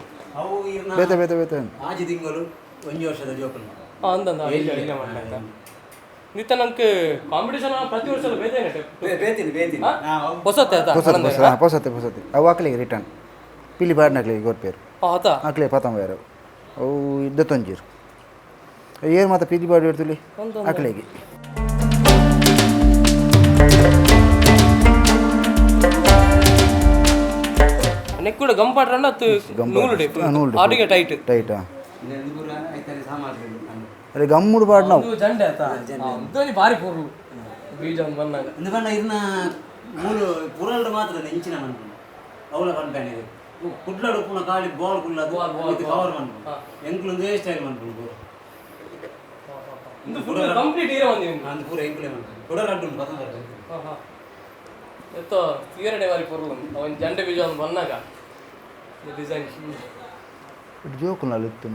Speaker 2: ಅವು
Speaker 3: ಬೇತೆ ಬೇತೆ ಬೇತೆ ಉಂಟು.
Speaker 2: 6 ತಿಂಗಳು, ಒಂಜಿ ವರ್ಷದ ಜೋಕುಲು.
Speaker 1: ಹಾಂ, ಅಂದಂದ ಇಲ್ಲ ಇಲ್ಲ ಮಾಡ್ಲಾಯ್ತಾ ನಿತ್ತ ನಂಗೆ ಕಾಂಪಿಟೇಷನ್ ಪ್ರತಿ ವರ್ಷ ಬೇತೆ.
Speaker 2: ಬೇತಿನಿ ಬೇತಿನಿ.
Speaker 1: ಹೊಸತ್ತೆ ಆತ.
Speaker 3: ಪೊಸತ್ತೆ ಪೊಸ, ಹಾಂ, ಪೊಸತ್ತೆ ಪೊಸತ್ತೆ. ಅವು ಆಕ್ಲಿಗೆ ರಿಟರ್ನ್ ಪಿಲಿ ಬಾಡ್ನಕ್ಲಿಗೆ ಕೊರ್ಪೇರು.
Speaker 1: ಆತ.
Speaker 3: ಆಕ್ಲೆ ಪತಂಬ ಅವು ಇದ್ದ ತೊಂಜಿರು ಏನು ಮಾತ ಪಿಲಿ ಬಾಡಿ ಇಡ್ತಿಲಿ ಆಕ್ಲಿಗೆ.
Speaker 1: ನೆಕ್ ಕೂಡ ಗಂಪಾಟ್ರಂಡ ಅತ್ತು ನೂಲು.
Speaker 3: ನೂಲು.
Speaker 1: ಆಟಿಗೆ ಟೈಟ್.
Speaker 3: ಟೈಟಾ ಅರೆ ಗಮ್ಮುಡು ಬಾಡ್ ನಾವು.
Speaker 1: ಇದು ಜಂಡೆ ಆತ ಅಂದೊಂಜಿ ಬಾರಿ ಪೊರ್ಲು ಬೀಜ ಒಂದು ಬಂದಾಗ.
Speaker 2: ಇಂದು ಪಂಡ ಇರ್ನ ಮೂಲು ಪುರಲ್ಡ್ ಮಾತ್ರ ಇಂಚಿನ ಮನ್ಪುಂಡು. ಅವಲ ಪನ್ಪೇನೆ ಇದು ಕುಡ್ಲಡ್ ಉಪ್ಪುನ ಖಾಲಿ ಬಾಲ್ ಕುಲ್ಲದು ವಿತ್ ಕವರ್ ಮನ್ಪುಂಡು. ಎಂಕ್ಲು ಒಂದೇ ಸ್ಟೈಲ್ ಮನ್ಪುಂಡು ಪೂರ.
Speaker 1: ಇದು ಫುಲ್ ಕಂಪ್ಲೀಟ್ ಈರ ಒಂದು.
Speaker 2: ಅಂದ್ ಪೂರ ಎಂಕುಲೆ ಮನ್ಪುಂಡು. ಕುಡ ರಡ್ಡು ಉಂಡು ಪತಂಗ.
Speaker 1: ಎತ್ತೋ ತೀರಡೆ ಬಾರಿ ಪೊರ್ಲು ಅವನ್ ಜಂಡೆ ಬೀಜ ಒಂದು ಬಂದಾಗ ಡಿಸೈನ್.
Speaker 3: ಇಟ್ಟು ಜೋಕುಲ್ನಲ್ಲಿ ಇತ್ತು.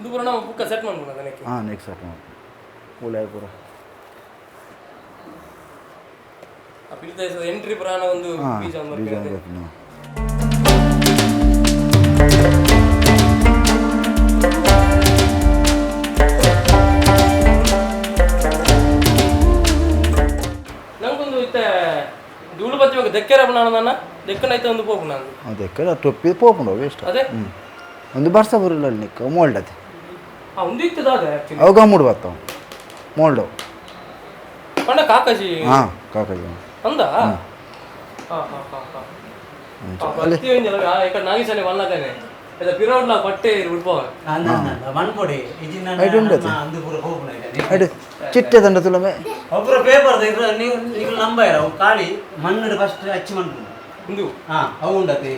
Speaker 1: ಇದು ಪೂರ ನಾವು ಬುಕ್ಕ ಸೆಟ್ ಮಾಡ್ಬೋದು ಅದಕ್ಕೆ.
Speaker 3: ಹಾಂ, ನೆಕ್ಸ್ಟ್ ಸೆಟ್ ಮಾಡಿ ಪೂಲ ಪೂರ.
Speaker 1: ಆ ಪಿಲಿತ ಎಂಟ್ರಿ ಪುರಾಣ ಒಂದು ಬೀಜ ಒಂದು.
Speaker 3: ಬೀಜ ಒಂದು ಬರ್ಪುಂಡು.
Speaker 1: ನಂಗೊಂದು ಇತ್ತೆ ಧೂಳು ಬತ್ತಿ ಇವಾಗ ದೆಕ್ಕೆರ ನಾನು ದೆಕ್ಕನ ಐತೆ ಒಂದು ಪೋಪು ನಾನು.
Speaker 3: ಅದಕ್ಕೆ ಟೊಪ್ಪಿ ಪೋಪುಂಡು ವೇಸ್ಟ್.
Speaker 1: ಅದೇ.
Speaker 3: ಹ್ಞೂ, ಒಂದು ಬರ್ಸ ಬರಲ್ಲ ನಿಕ್ಕ ಮೋಲ್ಡ್ ಅದೇ.
Speaker 1: ಆ ಒಂದು ಇತ್ತದ ಅದೇ ಆಕ್ಚುಲಿ.
Speaker 3: ಅವು ಗಮ್ಮುಡು ಬರ್ತಾವ ಮೋಲ್ಡ್ ಅವು.
Speaker 1: ಪಂಡ ಕಾಕಾಜಿ.
Speaker 3: ಹಾಂ, ಕಾಕಾಜಿ.
Speaker 1: ಅಂದ ಹಾ ಹಾ ಹಾ ಹಾ ಪ್ರತಿ ಒಂಜಿ ಈ ನಾಗೇಶನೆ ವಲ್ಲಕನೆ ಇದು ಪಿರೋಡ್ಲ ಪಟ್ಟೆ ಉಡ್ಪವ.
Speaker 2: ಮನ್ಪೊಡಿ.
Speaker 3: ಐಟ್ ಉಂಡು ಅದು.
Speaker 2: ಅಂದು ಪೂರ ಪೋಪುಂಡು ಐಟನೆ.
Speaker 3: ಅಡು ಚಿಟ್ಟೆ ದಂಡ ತುಲಮೆ.
Speaker 2: ಒಬ್ಬರ ಪೇಪರ್ ನೀವು ನೀವು ನಂಬಾರ. ಅವು ಖಾಲಿ ಮಣ್ಣು ಫಸ್ಟ್ ಅಚ್ಚಿ ಮನ್ಪುಂಡು.
Speaker 1: ಇಂದು.
Speaker 2: ಹಾ, ಅವು ಉಂಡತೆ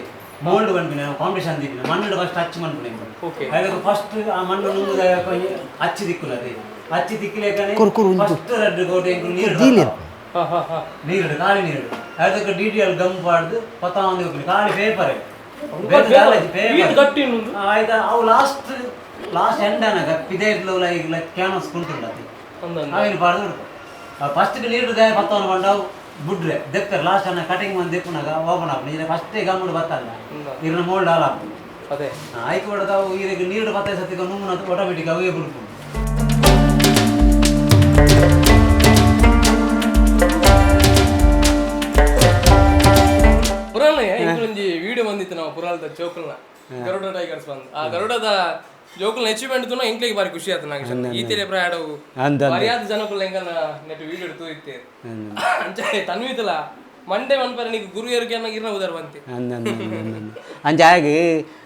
Speaker 2: ಮೋಲ್ಡ್ ಪನ್ಪಿನ ಕಾಂಪಿಟೇಷನ್ ದೀಪಿನ ಮಣ್ಣು ಫಸ್ಟ್ ಅಚ್ಚಿ ಮನ್ಪುಂಡು.
Speaker 1: ಓಕೆ.
Speaker 2: ಅದಕ್ಕೆ ಫಸ್ಟ್ ಆ ಮಣ್ಣು ನುಂಗುದ ಅಚ್ಚಿ ದಿಕ್ಕುಲದೆ ಅಚ್ಚಿ ದಿಕ್ಕಲೇಕನೆ
Speaker 3: ಕುರು ಕುರು ಉಂಟು.
Speaker 2: ಫಸ್ಟ್ ರಡ್ಡು ಕೋಟೆ ಎಂಕುಲು ನೀರು
Speaker 3: ದೀಲಿ.
Speaker 1: ಹಾ ಹಾ ಹಾ.
Speaker 2: ನೀರು, ಖಾಲಿ ನೀರು. ಅದಕ್ಕೆ ಡಿ ಟಿ ಎಲ್ ಗಮ್ ಪಾಡ್ದು ಪತ್ತ ಒಂದು ಹೋಗ್ಲಿ ಖಾಲಿ ಪೇಪರ್.
Speaker 1: ಈತ್ ಗಟ್ಟಿ ಇನ್ನೊಂದು.
Speaker 2: ಆಯ್ತಾ, ಅವು ಲಾಸ್ಟ್ ಲಾಸ್ಟ್ ಎಂಡ್ ಅನಗ ಪಿದೇಟ್ಲು ಈಗ ಕ್ಯಾನಸ್ ಕುಂಟುಂಡತೆ.
Speaker 1: ಅಂದಂದ.
Speaker 2: ಅವೇನು ಪಾಡ್ದು ಫಸ್ಟ್ ನೀರು ಪತ್ತವನ್ನು ಪಂಡ ಬುಡ್ರೆ ದೆಪ್ಪರ್ ಲಾಸ್ಟ್ ಅನ್ನ ಕಟಿಂಗ್ ಬಂದು ದೆಪ್ಪುನಾಗ ಓಪನ್ ಆಪುಂಡು. ಇದ್ರೆ ಫಸ್ಟೇ ಗಮ್ಮುಡು ಬತ್ತಲ್ಲ ಇರ್ನ ಮೋಲ್ಡ್ ಹಾಲ್ ಆಪುಂಡು.
Speaker 1: ಅದೇ.
Speaker 2: ಆಯ್ಕೆ ಹೊಡೆದ ಅವು ಈಗ ನೀರು ಬತ್ತ ಸತ್ತಿಗೆ ನುಂಗುನ ಆಟೋಮೆಟಿಕ್ ಅವೇ ಬುಡ್ಪುಂಡು.
Speaker 1: ಪುರಾಣ ಇಂಕೊಂಜಿ ವಿಡಿಯೋ ಬಂದಿತ್ತು ನಾವು ಪುರಾಣದ ಜೋಕುಲ್ನ ಗರುಡ ಟೈಗರ್ಸ್ ಬಂದು ಆ ಗರುಡದ ಜೋಕುಲ್ನ ಅಚೀವ್ಮೆಂಟ್ ತುನ ಎಂಕ್ಲೆಗ್ ಬಾರಿ ಖುಷಿ ಆಯ್ತು ನಂಗೆ ಈ ತೆರೆ ಪ್ರಾಯಡವು
Speaker 2: ಅಂದ
Speaker 1: ಮರ್ಯಾದ ಜನಕುಲ್ಲ ಎಂಕಲ್ನ ನೆಟ್ ವಿಡಿಯೋ ತೂಯಿತ್ತೆ ಅಂಚೆ ತನ್ವಿತಲ ಮಂಡೆ ಮನ್ಪರೆ ನಿಕ್ ಗುರು ಎರುಕೆ ಇರ್ನ ಉದಾರ ಬಂತೆ.
Speaker 2: ಅಂದ ಅಂದ ಅಂದ ಅಂದ. ಅಂಚ ಆಗಿ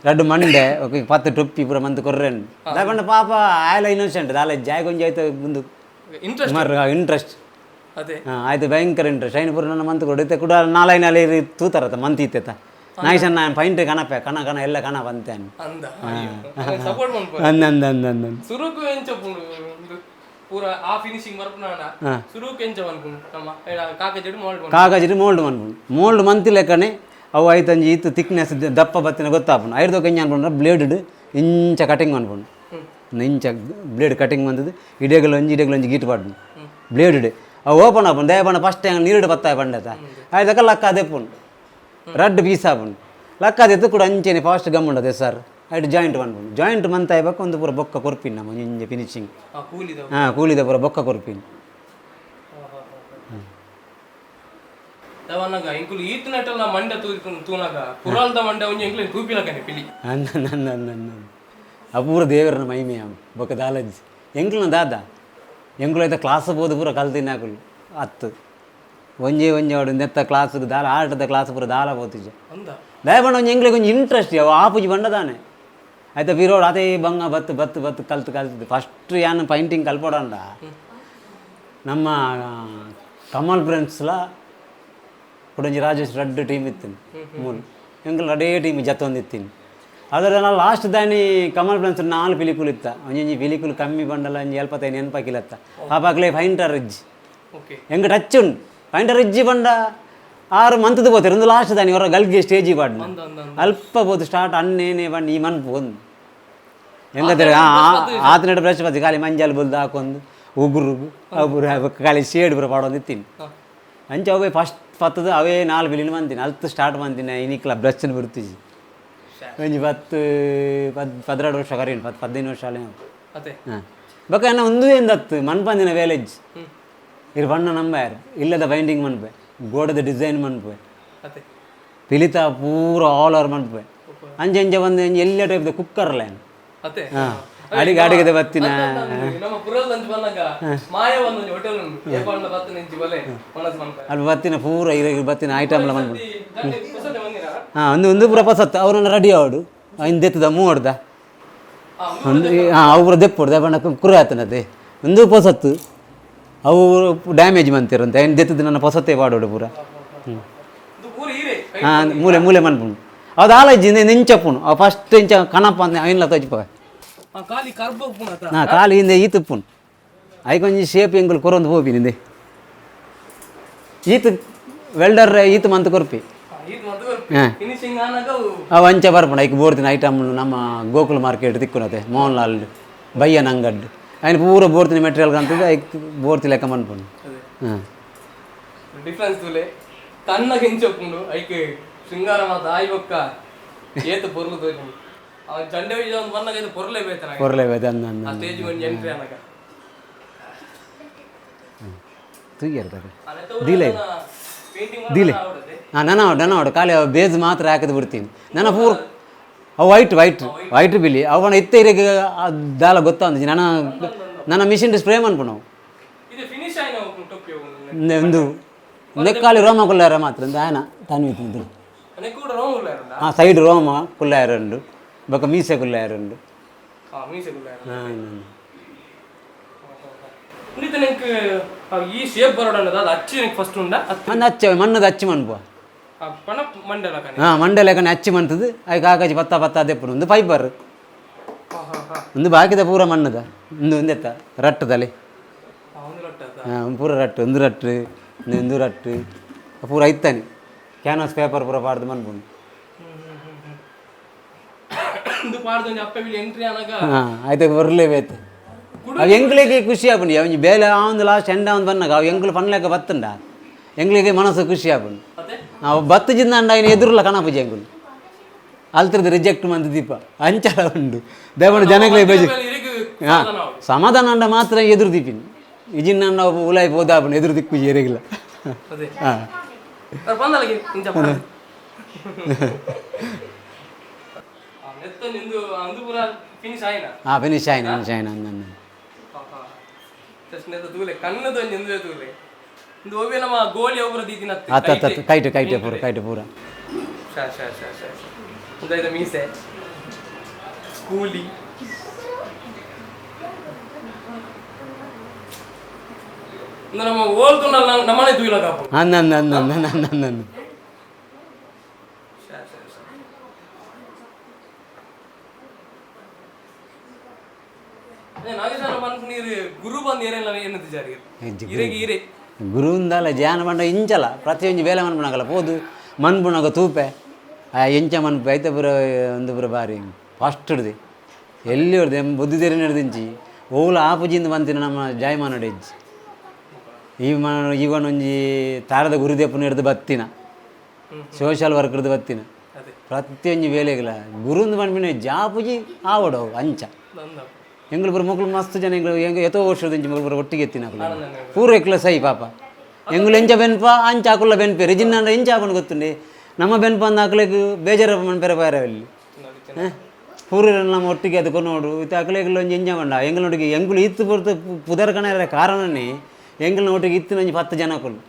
Speaker 2: ರಡ್ಡು ಮಂಡೆ ఒక ಪತ್ತು ಟೊಪ್ಪಿ ಪೂರ ಮಂತ್ ಕೊರ್ರೆನ್ ದಾಪಂಡ ಪಾಪ ಆಯಲ ಇನ್ನೋಸೆಂಟ್ ದಾಲ ಜಾಯ್ ಕೊಂಜ ಆಯ್ತು ಮುಂದು
Speaker 1: ಇಂಟ್ರೆಸ್ಟ್
Speaker 2: ಮರ್ ಇಂಟ್ರೆಸ್ಟ್.
Speaker 1: ಅದೇ.
Speaker 2: ಆಯ್ತು, ಭಯಂಕರ ಇಂಟ್ರೆಸ್ಟ್. ಐನು ಪೂರ ನನ್ನ ಮಂತ್ ಕೊಡು ಇತ್ತೆ ಕೂಡ ನಾಲೈನಲ್ಲಿ ತೂತಾರತ್ತ ಮಂತ್ ಇತ್ತೆತ್ತ ನಾಯಿಸನ್ ನಾನು ಪೈಂಟ್ ಕಣಪೆ ಕಣ ಕಣ ಎಲ್ಲ ಕಣ ಬಂತೆ.
Speaker 1: ಅಂದ ಸಪೋರ್ಟ್ ಮನ್ಪ.
Speaker 2: ಅಂದ ಅಂದ ಅಂದ ಅಂದ.
Speaker 1: ಸುರುಕು ಎಂಚ ಪುಂಡು ಪೂರ ಆ ಫಿನಿಶಿಂಗ್ ಬರ್ಪುನಾಡ ಸುರುಕು ಎಂಚ ಮನ್ಪುಂಡು ನಮ್ಮ ಕಾಕಜೆಡ್ ಮೋಲ್ಡ್.
Speaker 2: ಕಾಗಜಿಡ್ ಮೋಲ್ಡ್ ಮನ್ಪುಂಡು, ಮೋಲ್ಡ್ ಮಂತಿ ಲೆಕ್ಕನೆ ಅವು ಐತಂಜಿ ಇತ್ತು ಥಿಕ್ನೆಸ್ ದಪ್ಪ ಬತ್ತಿನ ಗೊತ್ತಾಪುಂಡು. ಐರ್ದೊಕ ಎಂಚ ಅನ್ಪುಂಡು, ಬ್ಲೇಡ್ ಇಂಚ ಕಟಿಂಗ್ ಮನ್ಪುಂಡು, ಇಂಚ ಬ್ಲೇಡ್ ಕಟಿಂಗ್ ಬಂದದ್ದು ಇಡೇಗಲು ಒಂಜಿ ಇಡೇಗಲು ಒಂಜಿ ಗೀಟು ಪಾಡ್ನು ಬ್ಲೇಡ್ ಅವು ಓಪನ್ ಆಪುಂಡು. ದಯಪಂಡ ಫಸ್ಟ್ ನೀರುಡು ಬತ್ತಾಯ ಪಂಡತ ಆಯ್ತಕ ಲಕ್ಕ ದೆಪ್ಪುಂಡು, ರಡ್ಡ್ ಪೀಸ್ ಆಪುಂಡು. ಲಕ್ಕ ದೆತ್ತು ಕೂಡ ಅಂಚೆನೆ ಫಾಸ್ಟ್ ಗಮ್ ಉಂಡದೆ ಸರ್. ಐಟ್ ಜಾಯಿಂಟ್ ಮನ್ಪುಂಡು, ಜಾಯಿಂಟ್ ಮಂತಾಯ ಬೊಕ್ಕ ಒಂದು ಪೂರ ಬೊಕ್ಕ ಕೊರ್ಪಿನ್ ನಮ್ಮ ಇಂಚ ಫಿನಿಶಿಂಗ್.
Speaker 1: ಆ ಕೂಲಿದ.
Speaker 2: ಹಾಂ, ಕೂಲಿದ ಪೂರ ಬೊಕ್ಕ ಕೊರ್ಪಿನ್.
Speaker 1: ದವನಗ ಇಂಕುಲು ಈತ್ ನಟಲ್ಲ ಮಂಡೆ ತೂ ತೂನಗ ಪುರಾಲ್ದ ಮಂಡೆ ಒಂಜಿ ಎಂಕ್ಲೆ ತೂಪಿಲಕನೆ ಪಿಲಿ.
Speaker 2: ಅಂದ ಅಂದ ಅಂದ ಅಂದ. ಅಪೂರ ದೇವರನ ಮಹಿಮೆ ಬೊಕ್ಕ ದಾಲಜ್ಜಿ ಎಂಕ್ಲನ ದಾದ ಎಂಕ್ಲು ಐತ ಕ್ಲಾಸ್ ಬೋದು ಪೂರ ಕಲ್ತಿನಾಕುಲು ಅತ್ತು ಒಂಜೇ ಒಂಜಿ ಅವಡು ನೆತ್ತ ಕ್ಲಾಸ್ಗೆ ದಾಲ ಆಟದ ಕ್ಲಾಸ್ ಪೂರ ದಾಲ ಪೋತಿಜ.
Speaker 1: ಅಂದ.
Speaker 2: ದಯಪಂಡ ಒಂಜಿ ಎಂಕ್ಲೆಗ್ ಒಂಜಿ ಇಂಟ್ರೆಸ್ಟ್ ಯಾವ ಆಪುಜಿ ಬಂಡ ದಾನೆ ಆಯ್ತ ಬಿರೋಡ್ ಅದೇ ಬಂಗ ಬತ್ತು ಬತ್ತು ಬತ್ತು ಕಲ್ತು ಕಲ್ತು ಫಸ್ಟ್ ಯಾನ್ ಪೈಂಟಿಂಗ್ ಕಲ್ಪೊಡಂಡ ನಮ್ಮ ಕಮಲ್ ಫ್ರೆಂಡ್ಸ್ಲ ಕುಡೊಂಜಿ ರಾಜೇಶ್ ರಡ್ಡ್ ಟೀಮ್ ಇತ್ತಿನಿ ಮೂಲು ಎಂಕುಲು ರಡೇ ಟೀಮ್ ಜತ್ತೊಂದಿತ್ತೀನಿ. ಅದರ ಲಾಸ್ಟ್ ದಾನಿ ಕಮಲ್ ಫ್ರೆಂಡ್ಸ್ ನಾಲ್ ಪಿಲಿಕುಲು ಇತ್ತ. ಒಂಜೊಂಜಿ ಪಿಲಿಕುಲು ಕಮ್ಮಿ ಬಂಡಲ ಒಂಜಿ ಎಲ್ಪತ್ತೈದು ನೆನಪಾಕಿಲತ್ತ ಪಾಪಾಕ್ಲೆ ಪೈಂಟರ್ ಇಜ್ಜಿ. ಎಂಕ್ ಟಚ್ ಉಂಡು, ಪೈಂಟರ್ ಇಜ್ಜಿ ಬಂಡ ಆರು ಮಂತದ ಪೋತೆರ್. ಒಂದು ಲಾಸ್ಟ್ ದಾನಿ ಹೊರ ಗಲ್ಗೆ ಸ್ಟೇಜ್ ಪಾಡ್ನ.
Speaker 1: ಅಂದ ಅಂದ.
Speaker 2: ಅಲ್ಪ ಪೋತು ಸ್ಟಾರ್ಟ್ ಅನ್ನೇನೆ ಬಂಡ ಈ ಮನ್ಪು ಒಂದು ಎಂಗದ್ರೆ ಆತನಡ ಬ್ರಷ್ ಪತ್ತಿ ಖಾಲಿ ಮಂಜಲ್ ಬುಲ್ದು ಹಾಕೊಂದು ಉಗುರು ಅವು ಪೂರ ಖಾಲಿ ಶೇಡ್ ಪೂರ ಪಾಡೊಂದು ಇತ್ತೀನಿ. ಅಂಚ ಅವೇ ಫಸ್ಟ್ ಪತ್ತದ ಅವೇ ನಾಲ್ ಬಿಲಿನ ಮಂತಿನಿ ಅಲ್ತು ಸ್ಟಾರ್ಟ್ ಮಂತಿನ ಇನಿಕ್ಲ ಬ್ರಷ್ ಬಿಡ್ತಿಜಿ. ಒಂಜಿ ಪತ್ತು ಪದ್ 12 ವರ್ಷ ಕರೀನು, 10 15 ವರ್ಷ ಅಲ್ಲೇ.
Speaker 1: ಅದೇ.
Speaker 2: ಹಾಂ, ಬೊಕ್ಕ ಎನ್ನ ಒಂದು ಎಂದತ್ತು ಮನ್ಪಂದಿನ ವೇಲೆಜ್ ಇರು ಬಣ್ಣ ನಂಬಾರು ಇಲ್ಲದ ಬೈಂಡಿಂಗ್ ಮನ್ಪೆ, ಗೋಡದ ಡಿಸೈನ್ ಮನ್ಪೆ.
Speaker 1: ಅದೇ.
Speaker 2: ಪಿಲಿತ ಪೂರ ಆಲ್ ಓವರ್ ಮನ್ಪೆ. ಅಂಚೆ ಅಂಚೆ ಬಂದು ಅಂಚೆ ಎಲ್ಲ ಟೈಪ್ದ ಕುಕ್ಕರ್ ಲೈನ್.
Speaker 1: ಅದೇ.
Speaker 2: ಹಾಂ, ಅಡಿಗೆ ಅಡಿಗೆದ ಬತ್ತಿನ.
Speaker 1: ನಮ್ಮ ಪುರಲ್ ಅಂಚ ಬಂದಾಗ ಮಾಯ ಒಂದೊಂದು ಹೋಟೆಲ್ ಉಂಟು ಏಪಾಂಡ ಬತ್ತ ನಿಂಚಿ ಬಲೆ ಮನಸ್ ಮನ್ಪೆ.
Speaker 2: ಅಲ್ಲಿ ಬತ್ತಿನ ಪೂರ ಇರ ಬತ್ತಿನ ಐಟಮ್ಲ ಮನ್ಪು.
Speaker 1: ಹೊಸತೆ ಬಂದಿನ.
Speaker 2: ಹಾಂ, ಒಂದು ಒಂದು ಪೂರ ಪಸತ್ತು ಅವ್ರನ್ನ ರೆಡಿ ಆವಡು ಹಿಂದೆತ್ತದ ಮೂವಡ್ದ ಒಂದು. ಹಾಂ, ಅವು ಪೂರ ದೆಪ್ಪೊಡು ಬಣ್ಣ ಕುರಿ ಆತನದೆ ಒಂದು ಪೊಸತ್ತು ಅವು ಡ್ಯಾಮೇಜ್ ಮಂತಿರಂತೆ ಏನು ದೆತ್ತದ ನನ್ನ ಪೊಸತ್ತೆ ಪಾಡೋಡು ಪೂರ. ಹ್ಞೂ.
Speaker 1: ಇದು ಪೂರ ಹೀರೆ.
Speaker 2: ಹಾಂ, ಮೂಲೆ ಮೂಲೆ ಮನ್ಪುಂಡು. ಅದು ಆಲಜ್ಜಿ ನಿಂಚಪ್ಪುಂಡು. ಅವು ಫಸ್ಟ್ ಇಂಚ ಕಣಪ್ಪ ಅಂತ ಐನ್ಲ ತೋಜಿಪ.
Speaker 1: ಆ ಖಾಲಿ ಕರ್ಬ ಉಪ್ಪುನ.
Speaker 2: ಹಾಂ, ಖಾಲಿ ಹಿಂದೆ ಈತ್ ಉಪ್ಪುಂಡು. ಐಕೊಂಜಿ ಶೇಪ್ ಎಂಗುಲು ಕೊರೊಂದು ಪೋಪಿ ನಿಂದೆ ಈತ್ ವೆಲ್ಡರ್ ಈತ್ ಮಂತ್ ಕೊರ್ಪಿ.
Speaker 1: ಇದು ಮತ್ತು
Speaker 2: ಹಾಂ.
Speaker 1: ಫಿನಿಶಿಂಗ್ ಆನಾಗ ಅವು.
Speaker 2: ಅವು ಅಂಚೆ ಬರ್ಪುಂಡು. ಐಕ್ ಬೋರ್ತಿನ ಐಟಮ್ ನಮ್ಮ ಗೋಕುಲ್ ಮಾರ್ಕೆಟ್ ತಿಕ್ಕುನತೆ ಮೋಹನ್ ಲಾಲ್ ಬಯ್ಯನ ಅಂಗಡ್ಡು ఆయన ಪೂರ ಬೋರ್ತಿನ ಮೆಟೀರಿಯಲ್ ಕಾಣ್ತದೆ. ಐಕ್ ಬೋರ್ತಿ ಲೆಕ್ಕ ಮನ್ಪುಂಡು.
Speaker 1: ಅದೇ.
Speaker 2: ಹಾಂ.
Speaker 1: ಡಿಫ್ರೆನ್ಸ್ ತುಲೆ ಕಣ್ಣ ಕೆಂಚೊಪ್ಪುಂಡು. ಐಕ್ ಶೃಂಗಾರ ಮಾತ ಆಯಿ ಬೊಕ್ಕ ಏತ್ ಪೊರ್ಲು ತೋಜುಂಡು. ಅವ ಚಂಡೆ ಒಂದು ಬಂದಾಗ ಇದು ಪೊರ್ಲೆ ಬೇತನ.
Speaker 2: ಕೊರ್ಲೆ ಬೇತೆ ಅಂದ ಅಂದ.
Speaker 1: ಆ ಸ್ಟೇಜ್ ಒಂಜಿ ಎಂಟ್ರಿ ಆನಾಗ
Speaker 2: ತೂಯರ್ ತಗ.
Speaker 1: ದೀಲೆ.
Speaker 2: ದೀಲೆ. ಹಾಂ, ನನ್ನ ನನ್ನ ಅವಡು ಖಾಲಿ ಅವು ಬೇಜ್ ಮಾತ್ರ ಹಾಕಿದ್ ಬಿಡ್ತೀನಿ ನನ್ನ ಪೂರ. ಅವು white white white ಬಿಲಿ ಅವನ ಇತ್ತೆ ಇರೆಗ್ ದಾಲ ಗೊತ್ತಾಂದು ನನ್ನ ನನ್ನ ಮಿಷಿನ್ ಸ್ಪ್ರೇ ಮನ್ಪುಣವು.
Speaker 1: ಇದು ಫಿನಿಶ್ ಆಯ್ನ ಟೊಪ್ಪಿ ಹೋಗುದು.
Speaker 2: ಒಂದು ನೆಕ್ಕಾಲಿ ರೋಮ ಕುಲ್ಲಾರ ಮಾತ್ರ ಒಂದು ಆಯನ ತಾನು ಇತ್ತು.
Speaker 1: ಕೂಡ ರೋಮ್ ಉಲ್ಲ.
Speaker 2: ಆ ಸೈಡ್ ರೋಮ ಕುಲ್ಲಾಯರುಂಡು, ಬೊಕ್ಕ ಮೀಸೆ ಕುಲ್ಲಾಯರುಂಡು.
Speaker 1: ಹಾ, ಮೀಸೆ ಕುಲ್ಲಾರ.
Speaker 2: ಹಾಂ.
Speaker 1: ಉಂಡಿತ ನಂಗೆ ಈ ಶೇಪ್ ಬರೋಡ ಅದು ಅಚ್ಚಿ ಫಸ್ಟ್ ಉಂಡ.
Speaker 2: ಅಂದ್ ಅಚ್ಚ ಮಣ್ಣದ ಅಚ್ಚಿ ಮನ್ಪುವ.
Speaker 1: ಪಣ ಮಂಡಲ ಕಣೆ.
Speaker 2: ಹಾಂ, ಮಂಡಲ ಕಣೆ ಅಚ್ಚಿ ಮಂತದ್ದು. ಐಕ್ ಕಾಗಜಿ ಪತ್ತ ಪತ್ತ ದೆಪ್ಪುನು. ಒಂದು ಫೈಬರ್ ಒಂದು ಬಾಕಿದ ಪೂರ ಮಣ್ಣದ ಒಂದು ಒಂದೆತ್ತ ರಟ್ಟದಲ್ಲಿ.
Speaker 1: ಒಂದು ಲೊಟ್ಟ.
Speaker 2: ಹಾಂ, ಪೂರ ರಟ್ಟು ಒಂದು ರಟ್ಟು ಒಂದು ಒಂದು ರಟ್ಟು ಪೂರ ಐತಾನೆ ಕ್ಯಾನ್ವಾಸ್ ಪೇಪರ್ ಪೂರ ಪಾಡ್ದು ಮನ್ಪುಂಡು.
Speaker 1: ಒಂದು ಪಾಡ್ದು ಒಂಜಿ ಅಪ್ಪೆ ಬಿಳಿ ಎಂಟ್ರಿ ಆನಾಗ.
Speaker 2: ಹಾಂ, ಆಯ್ತು, ಬರ್ಲೇಬೇಕು. ಅವು ಎಂಕ್ಲೆಗೆ ಖುಷಿ ಆಪುಂಡು. ಅವು ಬೇಲೆ ಆವೊಂದು ಲಾಸ್ಟ್ ಎಂಡ್ ಆವೊಂದು ಬನ್ನಾಗ ಅವು ಎಂಕ್ಲು ಪನ್ಲೆಕ್ಕ ಬತ್ತುಂಡ ಎಂಕ್ಲೆಗೆ ಮನಸ್ಸು ಖುಷಿ ಆಪುಂಡು.
Speaker 1: ಅದೇ.
Speaker 2: ಅವು ಬತ್ತು ಜಿಂದಾಂಡ ఆయన ಎದುರುಲ ಕಣಪುಜಿ ಎಂಕುಲು ಅಲ್ತ್ರದ್ದು ರಿಜೆಕ್ಟ್ ಮಂತ್ ದೀಪ ಅಂಚಲ ಉಂಡು ದೇವನ ಜನಗಳಿಗೆ ಬೇಜಿ.
Speaker 1: ಇರಿಗ್.
Speaker 2: ಹಾಂ, ಸಮಾಧಾನ ಅಂಡ ಮಾತ್ರ ಎದುರು ದೀಪಿನಿ ಇಜಿನ್ನ ಉಲಾಯಿ ಪೋದಾಪುಂಡು ಎದುರು ದಿಕ್ಕು ಎರೆಗಿಲ್ಲ.
Speaker 1: ಅದೇ.
Speaker 2: ಹಾಂ.
Speaker 1: ಬಂದಲಗೆ ಇಂಚ ಪಾಡ್ದು. ನೆತ್ತ ನಿಂದು ಅಂದು ಪೂರ ಫಿನಿಶ್ ಆಯ್ನಾ?
Speaker 2: ಆ ಫಿನಿಶ್ ಆಯ್ನ, ಫಿನಿಶ್ ಆಯ್ನ ಅಂದ.
Speaker 1: ಜಸ್ಟ್ ನೆತ್ತ ತೂಲೆ ಕಣ್ಣದು ಒಂಜಿ ಇಂದುವೆ ತೂಲೆ ಇಂದು ಒವ್ವೆ ನಮ್ಮ ಗೋಲಿ ಒಬ್ಬರ ದೀತಿನ.
Speaker 2: ಅತ್ತ ಅತ್ತ, ಕೈಟ್ ಕೈಟ್ ಪೂರ, ಕೈಟ್ ಪೂರ.
Speaker 1: ಶಾ ಶಾ ಶಾ ಶಾ ಶಾ ಉಂದಾಯ್ತ ಮೀಸೆ ಕೂಲಿ. ಇಂದು ನಮ್ಮ ಓಲ್ತುಂಡಲ್ಲ ನಮ್ಮನೆ ತೂಯಿಲ ಕಾಪು.
Speaker 2: ಅಂದ ಅಂದ ಅಂದ ಅಂದ ಅಂದ ಅಂದ ಅಂದ.
Speaker 1: ಶಾ ಶಾ ಶಾ. ನಾಗೇಶನ ಪನ್ಪುನೀರು ಗುರು ಬಂದು ಏರೆಲ್ಲ ಏನಂತ ಜಾರಿ ಇರೆಗೆ ಇರೆ.
Speaker 2: ಗುರುಂದಲ ಜಾನ ಪಂಡ ಇಂಚಲ ಪ್ರತಿಯೊಂಜಿ ಬೇಲೆ ಮನ್ಪುನಾಗಲ ಪೋದು ಮನ್ಪುನಾಗ ತೂಪೆ ಆ ಎಂಚ ಮನ್ಪು ಐತ ಪೂರ ಒಂದು ಪೂರ ಬಾರಿ ಫಸ್ಟ್ ಹಿಡ್ದು ಎಲ್ಲಿ ಹೊಡ್ದು ಎಂ ಬುದ್ಧಿ ತೆರಿ ಹಿಡ್ದಿಂಚಿ ಓಲ ಆಪುಜಿಂದ ಬಂತಿನ ನಮ್ಮ ಜಾಯಮಾನೋಡು ಹೆಜ್ಜಿ ಈ ಮನ ಇವನ್ ಒಂಜಿ ತಾರದ ಗುರುದೇಪನ ಹಿಡ್ದು ಬತ್ತಿನ ಸೋಷಿಯಲ್ ವರ್ಕ್ ಹಿಡ್ದು ಬತ್ತಿನ.
Speaker 1: ಅದೇ.
Speaker 2: ಪ್ರತಿಯೊಂಜಿ ಬೇಲೆಗ್ಲ ಗುರುಂದು ಪನ್ಪಿನ ಜಾಪುಜಿ ಆವಡು ಅವು ಅಂಚ.
Speaker 1: ನಂದ.
Speaker 2: ಎಂಗ್ಳು ಪೂರ ಮೊಕ್ಲು ಮಸ್ತ್ ಜನ ಎಂಗ್ಳು ಎಂಗ್ ಎತ್ತೋ ವರ್ಷದ ಇಂಚಿ ಮೊಕ್ಲು ಪೂರ ಒಟ್ಟಿಗೆ ಎತ್ತಿನ ಪೂರ ಎಕ್ಲ ಸೈ ಪಾಪ. ಎಂಗುಲು ಎಂಚ ಬೆನ್ಪ ಅಂಚ ಆಕುಲ್ಲ ಬೆನ್ಪೇರು ಜಿನ್ನ ಎಂಚ ಆಪುಂಡು ಗೊತ್ತುಂಡೆ. ನಮ್ಮ ಬೆನ್ಪ ಅಂದ ಆಕಲೆಗ್ ಬೇಜಾರ ಮನ್ಪೆರೆ ಬಾರ ಅಲ್ಲಿ ಪೂರ ನಮ್ಮ ಒಟ್ಟಿಗೆ ಅದು ಕೊನೋಡು ಇತ್ತ ಅಕಲೆಗ್ಲ ಒಂಜಿ ಎಂಜ ಮಂಡ ಎಂಗ್ಲೊಟ್ಟಿಗೆ ಎಂಗುಲು ಇತ್ತು ಪೊರ್ತು ಪುದರ್ ಕಣರ ಕಾರಣನೇ ಎಂಗ್ಲ ಒಟ್ಟಿಗೆ ಇತ್ತು ಒಂಜಿ 10 ಜನ ಅಕುಲು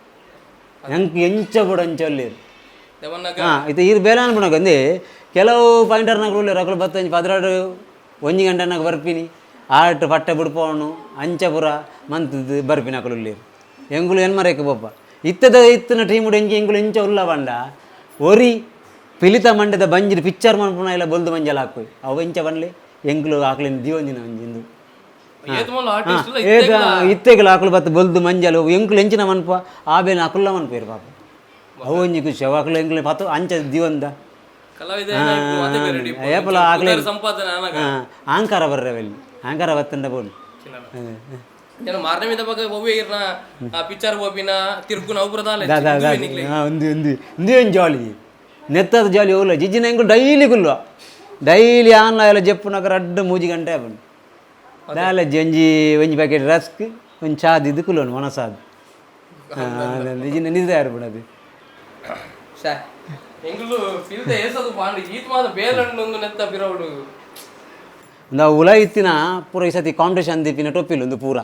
Speaker 2: ಎಂಕ್ ಎಂಚ ಬೋಡು ಅಂಚ ಒಲ್ಲೇರು.
Speaker 1: ದೇವನ್ನಾಗ.
Speaker 2: ಹಾಂ, ಇದು ಈರ್ ಬೇಲೆ ಅನ್ಪುಣಗ ಅಂದೆ ಕೆಲವು ಪಾಯಿಂಟರ್ನಾಗ ಉಲ್ಲೇರು ಅಕುಲು ಬತ್ತ ಒಂಜಿ 12 ಒಂಜಿ ಗಂಟೆನಾಗ ಬರ್ಪಿನಿ ಆಟ ಪಟ್ಟೆ ಬುಡ್ಪವನು ಅಂಚ ಪೂರ ಮಂತದ್ದು ಬರ್ಪಿನಿ ಅಕುಲು ಉಲ್ಲೇರು. ಎಂಗುಲು ಎನ್ಮರೇಕ್ ಪೋಪ ಇತ್ತದ ಇತ್ತಿನ ಟೀಮ್ ಎಂಚ ಎಂಗುಲು ಎಂಚ ಉಲ್ಲ ಪಂಡ ಒರಿ ಪಿಲಿತ ಮಂಡೆದ ಬಂಜಿನ ಪಿಕ್ಚರ್ ಮನ್ಪುನ ಇಲ್ಲ ಬೊಲ್ದು ಮಂಜಲ್ ಹಾಕುಯ್ ಅವು ಎಂಚ ಬನ್ಲಿ ಎಂಗುಲು ಆಕಲಿನ ದಿವಂಜಿನ ಒಂಜಿಂದು.
Speaker 1: ಏತ್ ಮಲ್ಲ ಆರ್ಟಿಸ್ಟ್ ಇಲ್ಲ.
Speaker 2: ಏತ ಇತ್ತೆಗ್ಲ ಆಕುಲು ಬತ್ತ ಬೊಲ್ದು ಮಂಜಲು ಎಂಕುಲು ಎಂಚಿನ ಮನ್ಪ ಆ ಬೇನೆ ಅಕುಲ್ಲ ಮನ್ಪೇರು ಪಾಪ. ಅವು ಒಂಜಿ ಖುಷಿ ಅವು ಅಕುಲು ಎಂಕ್ಲೆ ಪತ್ತು ಅಂಚ ದಿವಂದ.
Speaker 1: ಕಲಾವಿದ
Speaker 2: ಏಪಲ ಆಕಲೆ
Speaker 1: ಸಂಪಾದನೆ ಆನಗ.
Speaker 2: ಆಂಕಾರ ಬರ್ರವೆಲ್ಲಿ ಆಂಕಾರ ಬತ್ತಂಡ ಬೋಡು.
Speaker 1: ಜನ ಮಾರನೇ ಮಿದ ಬಗ್ಗೆ ಒವ್ವೆ ಇರ್ನ ಪಿಕ್ಚರ್ ಹೋಪಿನ ತಿರ್ಗುನ ಒಬ್ರದಾಲೆ.
Speaker 2: ದಾ ದಾ ದಾ ಒಂದು ಒಂದು ಒಂದು ಏನು ಜಾಲಿ ನೆತ್ತದ ಜಾಲಿ ಹೋಗಲ್ಲ ಜಿಜ್ಜಿನ ಎಂಕುಲು ಡೈಲಿ ಕುಲ್ವ ಡೈಲಿ ಆನ್ಲ ಎಲ್ಲ ಜಪ್ಪುನಕ ರಡ್ಡು ಮೂಜಿ ಗಂಟೆ ಆಪುಂಡು. ದಾಲ ಒಂಜಿ ಒಂಜಿ ಪ್ಯಾಕೆಟ್ ರಸ್ಕ್ ಒಂಜಿ ಚಾದ್ ಇದು ಕುಲ್ಲೋನು ಒಣಸಾದ್ ಜಿಜ್ಜಿನ ನಿದ್ರೆ ಆರ್ಪುಂಡು ಅದು.
Speaker 1: ಶಾ ಎಂಗುಲು ಫಿಲ್ದ ಏಸದು ಪಾಂಡು ಈತ್ ಮಾತ ಬೇಲಂಡು ಒಂದು ನೆತ್ತ ಪಿರವುಡು.
Speaker 2: ಒಂದು ಉಲ ಇತ್ತಿನ ಪೂರ ಈ ಸತಿ ಕಾಂಪಿಟೇಷನ್ ದಿಪ್ಪಿನ ಟೊಪ್ಪಿಲ್ ಒಂದು ಪೂರ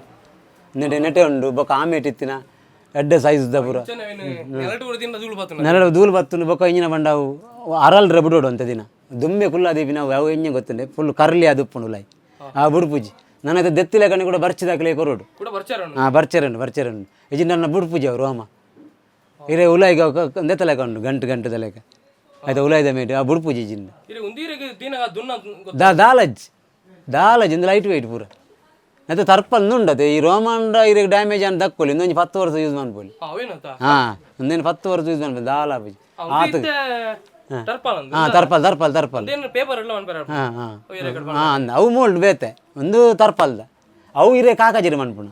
Speaker 2: ನೆಟೆ ನೆಟೆ ಉಂಡು ಬೊಕ್ಕ ಆಮೇಟ್ ಇತ್ತಿನ ಎಡ್ಡೆ ಸೈಜ್ the ಪೂರ.
Speaker 1: ನೆಲಟು ಕೂಡ ತಿನ್ನ ಧೂಳು ಬತ್ತುಂಡು.
Speaker 2: ನೆರಳು ಧೂಳು ಬತ್ತುಂಡು ಬೊಕ್ಕ ಇಂಜಿನ ಬಂಡವು ಅರಲ್ ಬಿಡೋಡು ಅಂತ ದಿನ ದುಂಬೆ ಕುಲ್ಲ ದೀಪಿನ ಅವು ಎಂಜ ಗೊತ್ತುಂಡೆ ಫುಲ್ ಕರ್ಲಿ ಅದು ಉಪ್ಪುಂಡು ಉಲಾಯಿ ಆ ಬುಡ್ಪುಜಿ ನನ್ನ ದೆತ್ತಿಲ ಕಣ್ಣು ಕೂಡ ಬರ್ಚಿದಾಕಲೇ ಕೊರೋಡು.
Speaker 1: ಕೂಡ ಬರ್ಚಾರ.
Speaker 2: ಹಾಂ, ಬರ್ಚೇರಂಡು ಬರ್ಚೇರಂಡು ಇಜಿ ನನ್ನ ಬುಡ್ಪುಜಿ ಅವರು ಅಮ್ಮ ಇರೇ ಉಲಾಯಿಗೆ ದೆತ್ತಲೆಕ ಉಂಡು ಗಂಟು ಗಂಟು ತಲೆಕ ಆಯ್ತಾ ಉಲಾಯ್ದ ಮೇಟು ಆ ಬುಡ್ಪುಜಿ ಜಿನ್ನ.
Speaker 1: ಇರೆ ಉಂದೀರೆಗ್ ದಿನ ದುನ್ನ ಗೊತ್ತ.
Speaker 2: ದಾ ದಾಲಜ್ ದಾಲಜ್ ಇಂದು ಲೈಟ್ ವೆಯ್ಟ್ ಪೂರ ಮತ್ತೆ ತರ್ಪಲ್ ಉಂಡತೆ ಈ ರೋಮಾಂಡ ಇರೆಗ್ ಡ್ಯಾಮೇಜ್ ಅನ್ ದಕ್ಕೊಲಿ ಇನ್ನೊಂದು 10 ವರ್ಷ ಯೂಸ್ ಮನ್ಪೊಲಿ.
Speaker 1: ಅವೇನಂತ.
Speaker 2: ಹಾಂ, ಒಂದೇನು 10 ವರ್ಷ ಯೂಸ್ ಮನ್ಪೊಲಿ ದಾಲ ಬುಜಿ ಆತು.
Speaker 1: ಟರ್ಪಾಲ್ ಅಂದು.
Speaker 2: ಹಾಂ, ತರ್ಪಲ್ ತರ್ಪಲ್ ತರ್ಪಲ್.
Speaker 1: ಅದೇನು ಪೇಪರ್ ಎಲ್ಲ ಮನ್ಪೆರ.
Speaker 2: ಹಾಂ ಹಾಂ ಹಾಂ ಅಂದ ಅವು ಮೋಲ್ಡ್ ಬೇತೆ ಒಂದು ತರ್ಪಲ್ದ ಅವು ಇರೆ ಕಾಕಜಿರಿ ಮನ್ಪುಣ.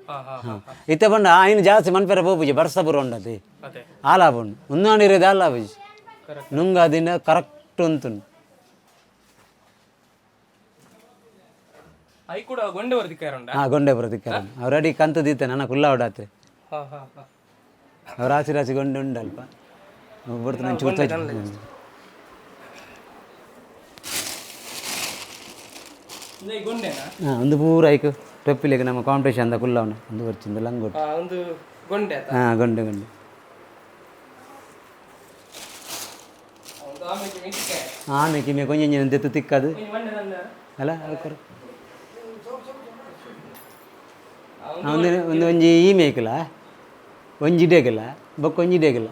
Speaker 1: ಹಾ ಹಾ
Speaker 2: ಹಾಂ, ಇತ್ತೆ ಪಂಡ ಆಯ್ನ ಜಾಸ್ತಿ ಮನ್ಪೆರ ಪೋಪುಜಿ ಬರ್ಸ ಪೂರ ಉಂಡತಿ.
Speaker 1: ಅದೇ.
Speaker 2: ಆಲಾಪುಂಡು ಉನ್ನಾಂಡ ಇರೆ ದಾಲ ಬುಜಿ.
Speaker 1: ಕರೆಕ್ಟ್.
Speaker 2: ನುಂಗ ದಿನ ಕರೆಕ್ಟ್ ಉಂತುಂಡು.
Speaker 1: I ಕೂಡ ಗೊಂಡೆ ಬರ್ದಿಕ್ಕಾರುಂಡ.
Speaker 2: ಹಾಂ, ಗೊಂಡೆ ಬರೋದಕ್ಕೆ ಅವ್ರು ಅಡಿ ಕಂತದಿತ್ತೆ ನನ್ನ ಕುಲ್ಲ ಹೊಡಾತ್ರೆ.
Speaker 1: ಹಾ ಹಾ ಹಾ.
Speaker 2: ಅವ್ರು ರಾಸಿ ರಾಸಿ ಗೊಂಡೆ ಉಂಡು ಅಲ್ಪ ಒಬ್ಬರ್ತು ನಂಚು ಗೊತ್ತಾಯ್ತು.
Speaker 1: ಈ ಗೊಂಡೆನಾ?
Speaker 2: ಹಾಂ, ಒಂದು ಪೂರ ಐಕ್ ಟೊಪ್ಪಿಲಿಗೆ ನಮ್ಮ ಕಾಂಪಿಟೇಷನ್ the ಕುಲ್ಲವನ ಒಂದು ವರ್ಷದಿಂದ ಲಂಗೋಟು.
Speaker 1: ಆ, ಒಂದು ಗೊಂಡೆ ಆತ.
Speaker 2: ಹಾಂ, ಗೊಂಡೆ ಗೊಂಡೆ.
Speaker 1: ಒಂದು ಆಮೇಲೆ ಮಿಕ್ಕ.
Speaker 2: ಆಮೇಲೆ ಮೇ ಕೊಂಚ ದೆತ್ತು ತಿಕ್ಕದು.
Speaker 1: ಒಂಜಿ ಮಂಡೆ ನಂದ.
Speaker 2: ಅಲ್ಲ ಅವ್ರು ಒಂದು ಒಂದು ಒಂಜಿ ಈ ಮೇಕಲ ಒಂಜಿ ಇಡೇಕಲ್ಲ ಬೊಕ್ಕ ಒಂಜಿ ಇಡೇಕಲ್ಲ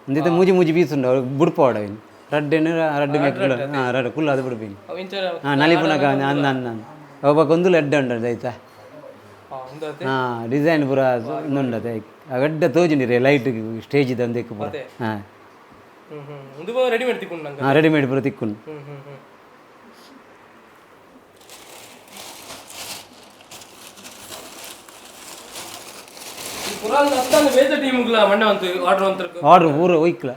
Speaker 2: ಒಂದಿತ್ತೆ ಮೂಜಿ ಮೂಜಿ ಪೀಸ್ ಉಂಡು ಅವ್ರು ಬುಡ್ಪೋಡ ಇನ್ನು ರಡ್ಡೆನು ರಡ್ಡು ಮೇಕುಲ ಹಾಂ ರಡ್ಡು ಕುಲ್ಲ ಅದು ಬುಡ್ಪಿನಿ.
Speaker 1: ಅವು ಇಂಚರ.
Speaker 2: ಹಾಂ, ನಲಿಪುನಕ ಅಂದ ಅಂದ ಅಂದ ಅವು ಬೊಕ್ಕ ಒಂದು ಎಡ್ಡೆ ಉಂಡು ಆಯ್ತಾ.
Speaker 1: ಹಾ, ಒಂದು ಅದೇ.
Speaker 2: ಹಾಂ, ಡಿಸೈನ್ ಪೂರ ಉಂಡತೆ ಅಗಡ್ಡೆ ತೋಜಿನಿ ರೇ ಲೈಟ್ ಸ್ಟೇಜ್ ಇದ್ದ ಪೂರ ಹಾಂ.
Speaker 1: ಹ್ಮ್ ಹ್ಮ್ ಒಂದು ರೆಡಿಮೇಡ್ ತಿಕ್ಕೊಂಡು ನಂಗೆ.
Speaker 2: ಹಾಂ, ರೆಡಿಮೇಡ್ ಪೂರ ತಿಕ್ಕುಂಡು.
Speaker 1: ಹ್ಮ್ ಹ್ಮ್ ಹ್ಮ್ ಈ ಪುರಾಣ ಅತ್ತಂದು ಬೇತ ಟೀಮ್ಗಳ ಮಂಡೆ ಅಂತ ಆರ್ಡರ್ ಅಂತ.
Speaker 2: ಆರ್ಡ್ರ್ ಪೂರ ಒಯ್ಕ್ಲ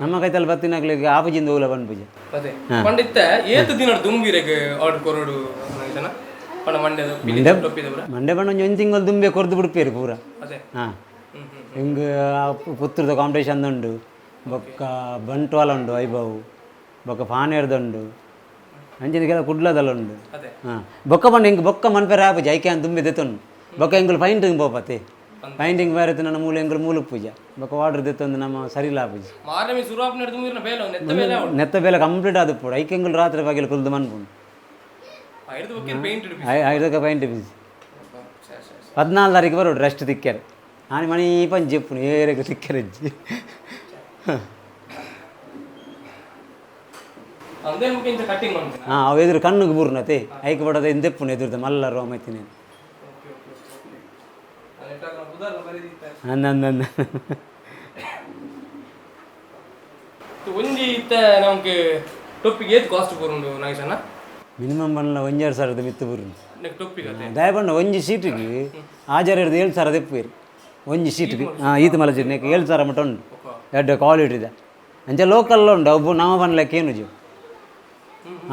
Speaker 2: ನಮ್ಮ ಕೈತಲ್ಲಿ ಬತ್ತಿನಾಗ್ಲಿಗೆ ಆಪುಜಿಂದ ಹೋಗ್ಲ ಪನ್ಪುಜಿ.
Speaker 1: ಅದೇ ಪಂಡಿತ್ತ ಏತ್ ದಿನ ದುಂಬಿರೆಗ್ ಆರ್ಡರ್ ಕೊರಡು ಜನ ಪಂಡ ಮಂಡ್ಯದ ಪಿಲಿ ಟೊಪ್ಪಿದವ್ರ.
Speaker 2: ಮಂಡೆ ಬಣ್ಣ ಒಂಜಿ ಒಂದು ತಿಂಗಳು ದುಂಬೆ ಕೊರ್ದು ಬಿಡ್ಪೇರು ಪೂರ.
Speaker 1: ಅದೇ.
Speaker 2: ಹಾಂ.
Speaker 1: ಹ್ಮ್ ಹ್ಮ್
Speaker 2: ಹಿಂಗೆ ಪುತ್ತೂರ್ದ ಕಾಂಪಿಟೇಷನ್ ಉಂಡು ಬೊಕ್ಕ ಬಂಟ್ವಾಳ ಉಂಡು ವೈಭವ್ ಬೊಕ್ಕ ಪಾನೇರ್ದ ಉಂಡು ಅಂಚಿನ ಕೆಲ ಕುಡ್ಲದಲ್ಲ ಉಂಡು.
Speaker 1: ಅದೇ.
Speaker 2: ಹಾಂ, ಬೊಕ್ಕ ಪಂಡ ಇಂಕ್ ಬೊಕ್ಕ ಮನ್ಪೆರೆ ಆಪುಜಿ, ಐಕೆ ಅಂತ ತುಂಬಿ ದೆತ್ತೊಂಡು. ಬೊಕ್ಕ ಎಂಕುಲು ಪೈಂಟಿಂಗ್ ಪೋಪತೆ, ಪೈಂಟಿಂಗ್ ಬೇರೆ ನನ್ನ ಮೂಲ ಎಂಕುಲು ಮೂಲಕ್ಕೆ ಪೂಜೆ ಬೊಕ್ಕ ಆರ್ಡರ್ ದೆತ್ತೊಂದು ನಮ್ಮ ಸರಿಲ್ಲ ಆಪುಜಿ.
Speaker 1: ಮಾರನೇ ಶುರು ಆಪುನ ಹಿಡ್ದು ಬೇಲೆ ನೆತ್ತ ಬೇಲೆ ಅವಳು.
Speaker 2: ನೆತ್ತ ಬೇಲೆ ಕಂಪ್ಲೀಟ್ ಆದುಪ್ಪೊಡು, ಐಕೆ ಎಂಕುಲು ರಾತ್ರಿ ಪಗೆಲ್ ಕುಲ್ದು ಮನ್ಪುಂಡು.
Speaker 1: ಹಿಡ್ದು ಬೊಕ್ಕ ಪೇಂಟ್ ಇಡ್ಬಿ.
Speaker 2: ಐದಕ್ಕೆ ಪೈಂಟ್ ಬಿಸಿ. 14 ತಾರೀಕು ಬರೋಡು, ರೆಸ್ಟ್ ತಿಕ್ಕರೆ ಆನೆ ಮಣಿ ಪಂಚಿ ಚೆಪ್ಪುನು ಏರೆಗ್ ತಿಕ್ಕರೆಜ್ಜಿ.
Speaker 1: ಅಂದೇ ಮುಖ ಇಂಚ ಕಟ್ಟಿಂಗ್ ಮಾಡ್ತೀನಿ.
Speaker 2: ಹಾಂ, ಅವು ಎದುರು ಕಣ್ಣುಗೆ ಬೂರ್ನತೆ ಐಕ್ ಬಡದ ಇಂದೆಪ್ಪುನು ಎದುರುದ ಮಲ್ಲ ರೋಮ ಐತಿನಿ. ಅಂದ ಅಂದ ಅಂದ.
Speaker 1: ಒಂಜಿ ಇತ್ತ ನಮ್ಗೆ ಟೊಪ್ಪಿಗೆ ಏತ್ ಕಾಸ್ಟ್ ಬರುಂಡು ನಾಗೇಶಣ್ಣ?
Speaker 2: ಮಿನಿಮಮ್ ಬಣ್ಣ 1,500 ಮಿತ್ತು ಬೂರುಂಡು.
Speaker 1: ನೆಕ್ ಟೊಪ್ಪಿಗೆ ಅದೇ.
Speaker 2: ದಯಪಂಡ ಒಂಜಿ ಸೀಟಿಗೆ ಆಜಾರ ಹಿಡ್ದು 7,000 ದೆಪ್ಪುವೆರ್ ಒಂಜಿ ಸೀಟಿಗೆ. ಹಾಂ, ಈತ ಮಲ್ಲ ಸೀಟ್ ನೆಕ್ 7,000 ಮಟ್ಟ ಉಂಡು, ಎಡ್ಡೆ ಕ್ವಾಲಿಟಿ ಇದೆ. ಅಂಚೆ ಲೋಕಲ್ ಉಂಡು, ಅವು ನಾಮ ಪನ್ಲೆಕ್ಕ ಏನು ಜೀವ.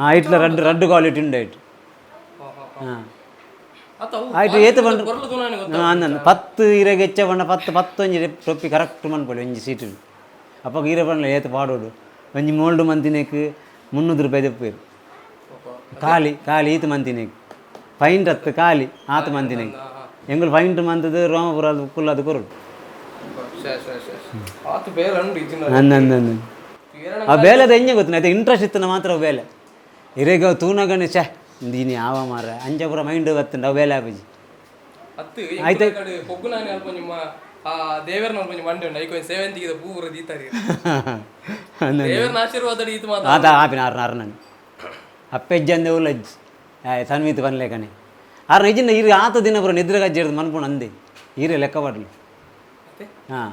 Speaker 2: ಹಾಂ, ಇಟ್ಲ ರಡ್ಡು ರಡ್ಡು ಕ್ವಾಲಿಟಿ ಉಂಡು ಐಟ್. ಹಾಂ.
Speaker 1: ಅತ್ತ ಅವು
Speaker 2: ಆಯ್ತು, ಏತ್ ಪಂಡ್ರು?
Speaker 1: ಪೊರ್ಲು ತೂನಾನೆ ಗೊತ್ತ.
Speaker 2: ಅಂದ 10 ಇರೆಗೆ ಹೆಚ್ಚ ಪಂಡ 10 10 ಒಂಜಿ ಟೊಪ್ಪಿ ಕರೆಕ್ಟ್ ಮನ್ಪೊಲಿ ಒಂಜಿ ಸೀಟು. ಅಪ್ಪಗ ಈರೆ ಪಂಡ್ಲ ಏತ್ ಪಾಡೋಡು, ಒಂಜಿ ಮೋಲ್ಡ್ ಮಂತಿನೇಕ್ 300 ರೂಪಾಯಿ ದೆಪ್ಪುವೆರ್. ಖಾಲಿ ಖಾಲಿ ಈತ್ ಮಂತಿನೇಕ್ ಪೈಂಟ್ ಹತ್ತು ಖಾಲಿ ಆತು ಮಂತಿನೇಕ್. ಎಂಗುಲು ಪೈಂಟ್ ಮಂತದ್ದು ರೋಮಪುರ ಕುಲ್ಲದು ಕೊರಡು.
Speaker 1: ಆತು ಬೇಲೆ ಉಂಡು ಇಜ್ಜಿನ.
Speaker 2: ಅಂದ ಅಂದ ಅಂದ. ಆ ಬೇಲೆದ ಎಂಜ ಗೊತ್ತು ಆಯ್ತು, ಇಂಟ್ರೆಸ್ಟ್ ಇತ್ತು ಮಾತ್ರ ಅವು ಬೇಲೆ. ಇರೆಗ ತೂನಗನೆ ಛೇ ದೀನಿ ಆವ ಮಾರ ಅಂಚ ಪೂರ ಮೈಂಡ್ ಬತ್ತುಂಡು, ಅವು ಬೇಲೆ ಆಪುಜಿ.
Speaker 1: ಅತ್ತು ಆಯ್ತು ಕಡೆ ಪೊಗ್ಗುನಾನೆ ಅಲ್ಪ ನಿಮ್ಮ ಆ ದೇವರನ ಅಲ್ಪ ಮಂಡೆ ಉಂಡು, ಐಕ್ ಒಂಜಿ ಸೇವಂತಿಗೆ ಪೂ ಪೂರ ದೀತಾರೆ.
Speaker 2: ಅಂದ.
Speaker 1: ದೇವರನ ಆಶೀರ್ವಾದ ಈತ ಮಾತ್ರ.
Speaker 2: ಆತ ಆಪಿನ ಆರ್ನ ಆರ್ನನ್ ಅಪ್ಪೆಜ್ಜಂದೆ ಉಲ್ಲಜ್ಜಿ ಆಯ್ ಸನ್ಮೀತ ಪನ್ಲೇಕನೆ ಆರ್ನ ಇಜ್ಜಿನ ಇರು ಆತ ದಿನ ಪೂರ ನಿದ್ರೆ ಗಜ್ಜಿ ಮನ್ಪುಣ ಅಂದೆ ಈರೆ ಲೆಕ್ಕ ಪಡ್ಲಿ. ಹಾಂ,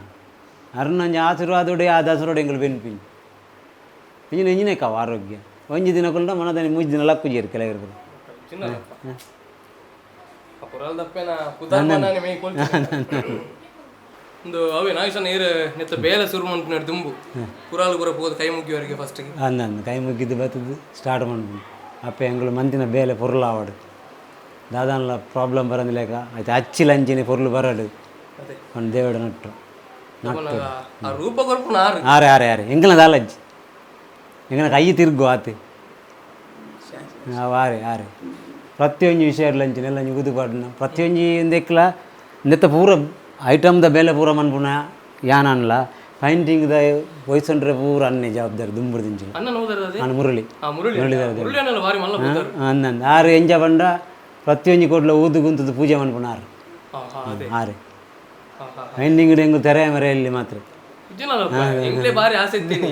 Speaker 2: ಅರ್ನಂಜ ಆಶೀರ್ವಾದೋಡೆ ಆ ದಸರೋಡೆ ಎಂಗುಲು ಬೆನ್ಪಿನಿ ಇಂಜಿನ ಇಂಜಿನೇ ಕಾವು ಆರೋಗ್ಯ. ಒಂಜಿ ದಿನ ಕುಲ್ಡ ಮನದಲ್ಲಿ ಮೂಜಿ ದಿನ ಲಕ್ಕು ಜೇರು ಕೆಲವರು.
Speaker 1: ಚಿನ್ನದಪ್ಪ ಆ ಪುರಲ್ ದಪ್ಪೆನ ಪುದರ್ ಮೇ ಕೊಲ್ಚಿ ಒಂದು ಅವೇ ನಾಗೇಶನ ನೀರು ನೆತ್ತ ಬೇಲೆ ಶುರು ಮನ್ಪುನ ದುಂಬು ಪುರಾಲು ಪೂರ ಪೋದು ಕೈ ಮುಗಿಯುವವರೆಗೆ ಫಸ್ಟ್ಗೆ.
Speaker 2: ಅಂದ ಅಂದ, ಕೈ ಮುಗಿದ್ದು ಬತ್ತದು ಸ್ಟಾರ್ಟ್ ಮನ್ಪುಂಡು. ಅಪ್ಪೆ ಎಂಗುಲು ಮಂತಿನ ಬೇಲೆ ಪೊರ್ಲು ಆವಡು, ದಾದಾನ್ಲ ಪ್ರಾಬ್ಲಮ್ ಬರಂದಿಲೇಕ ಆಯ್ತು, ಅಚ್ಚಿಲ ಅಂಚಿನ ಪೊರ್ಲು ಬರಡು.
Speaker 1: ಅದೇ.
Speaker 2: ಒಂದು ದೇವಡ ನಟ್ಟು ನಟ್ಟು.
Speaker 1: ಆ ರೂಪ ಕೊರ್ಪುನ ಆರು.
Speaker 2: ಆರೆ ಆರೆ ಆರೆ, ಎಂಕಲ್ನ ದಾಲಜ್ಜಿ ಎಂಕನ ಕೈ ತಿರ್ಗು ಆತೆ. ಆರೆ ಆರೆ, ಪ್ರತಿಯೊಂಜಿ ವಿಷಯ ಅಂಚಿನ ಎಲ್ಲ ಉದು ಪಾಡುನ ಪ್ರತಿಯೊಂಜಿ ಇಂದೆಕ್ಲ ನೆತ್ತ ಪೂರ ಐಟಮ್ದ ಬೇಲೆ ಪೂರ ಮನ್ಪುನ ಯಾನನ್ಲ ಪೈಂಟಿಂಗ್ದ ವಯಸ್ಸಂಡ್ರೆ ಪೂರ ಅನ್ನೆ ಜವಾಬ್ದಾರಿ ದುಂಬುಡು ದಿಂಚಿನ.
Speaker 1: ಅಣ್ಣ ಹೋದರ ಅದೇ.
Speaker 2: ನಾನು ಮುರಳಿ.
Speaker 1: ಆ ಮುರಳಿ ಮುರಳಿ ಅಣ್ಣಲ್ಲ ಬಾರಿ ಮಲ್ಲ ಪುದರ್.
Speaker 2: ಅಂದಂದು ಆರು ಎಂಜ ಪಂಡ ಪ್ರತಿಯೊಂಜಿ ಕೋಡ್ಲ ಊದು ಗುಂತದ ಪೂಜೆ ಮನ್ಪುನ ಆರು.
Speaker 1: ಹಾ ಹಾ ಅದೇ.
Speaker 2: ಆರೆ.
Speaker 1: ಹಾ ಹಾ.
Speaker 2: ಪೈಂಟಿಂಗ್ ಎಂಗು ತೆರೆ ಮರೆಯಲ್ಲಿ ಮಾತ್ರ.
Speaker 1: ಇಜ್ಜಿನಲ್ಲಪ್ಪ ಎಂಕ್ಲೆ ಬಾರಿ ಆಸೆ ಇತ್ತೀನಿ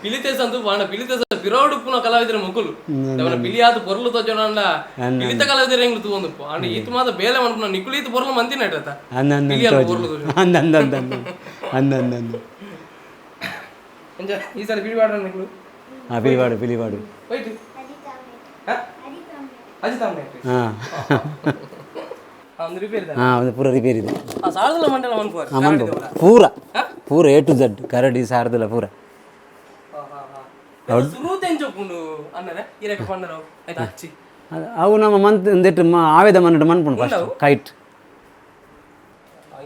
Speaker 1: ಪಿಲಿತೇಸ ಅಂತೂ ಬಾಣ ಪಿಲಿತೇಸ ಪಿರೋಡು ಪುನ ಕಲಾವಿದರ ಮುಕುಲು ಅವನ ಪಿಲಿಯಾದ ಪೊರ್ಲು ತೋಜೋಣ ಪಿಲಿತ ಕಲಾವಿದರ ಎಂಗ್ಲು ತೂವೊಂದುಪ್ಪು ಅಂಡ ಈತ ಮಾತ ಬೇಲೆ ಮನ್ಪುನ ನಿಕುಲು ಈತ ಪೊರ್ಲು ಮಂತಿನ ಇಟ್ಟತ.
Speaker 2: ಅಂದ ಅಂದ.
Speaker 1: ಪಿಲಿಯಾದ ಪೊರ್ಲು ತೋಜೋಣ.
Speaker 2: ಅಂದ ಅಂದ ಅಂದ ಅಂದ ಅಂದ ಅಂದ.
Speaker 1: ಎಂಜ ಈ ಸಲ ಪಿಲಿ ಬಾಡ್ರ ನಿಕುಲು?
Speaker 2: ಹಾಂ, ಪಿಲಿವಾಡು ಪಿಲಿವಾಡು.
Speaker 1: ವೈಟ್ ಅಜಿತ್ ಅಮ್ಮೆ.
Speaker 2: ಹಾಂ.
Speaker 1: ಒಂದು ರಿಪೇರಿ.
Speaker 2: ಹಾಂ, ಅದು ಪೂರ ರಿಪೇರಿ ಇದೆ.
Speaker 1: ಆ ಸಾರದಲ ಮಂಡಲ ಮನ್ಪುವ.
Speaker 2: ಹಾಂ, ಮನ್ಪು ಪೂರ ಪೂರ A to Z ಕರಡಿ ಸಾರದಲ್ಲ ಪೂರ.
Speaker 1: ಸುರೂತ ಎಂಚೊಪ್ಪುಂಡು ಅನ್ನರೆ ಇರಕ್ಕೆ ಪಂಡರ ಆಯ್ತು ಅಚ್ಚಿ.
Speaker 2: ಅದು ಅವು ನಮ್ಮ ಮಂತ್ ಒಂದೆಟ್ಟು ಆವೇದ ಮನ್ನಡು ಮನ್ಪುಂಡು ಫಸ್ಟ್ ಕೈಟ್.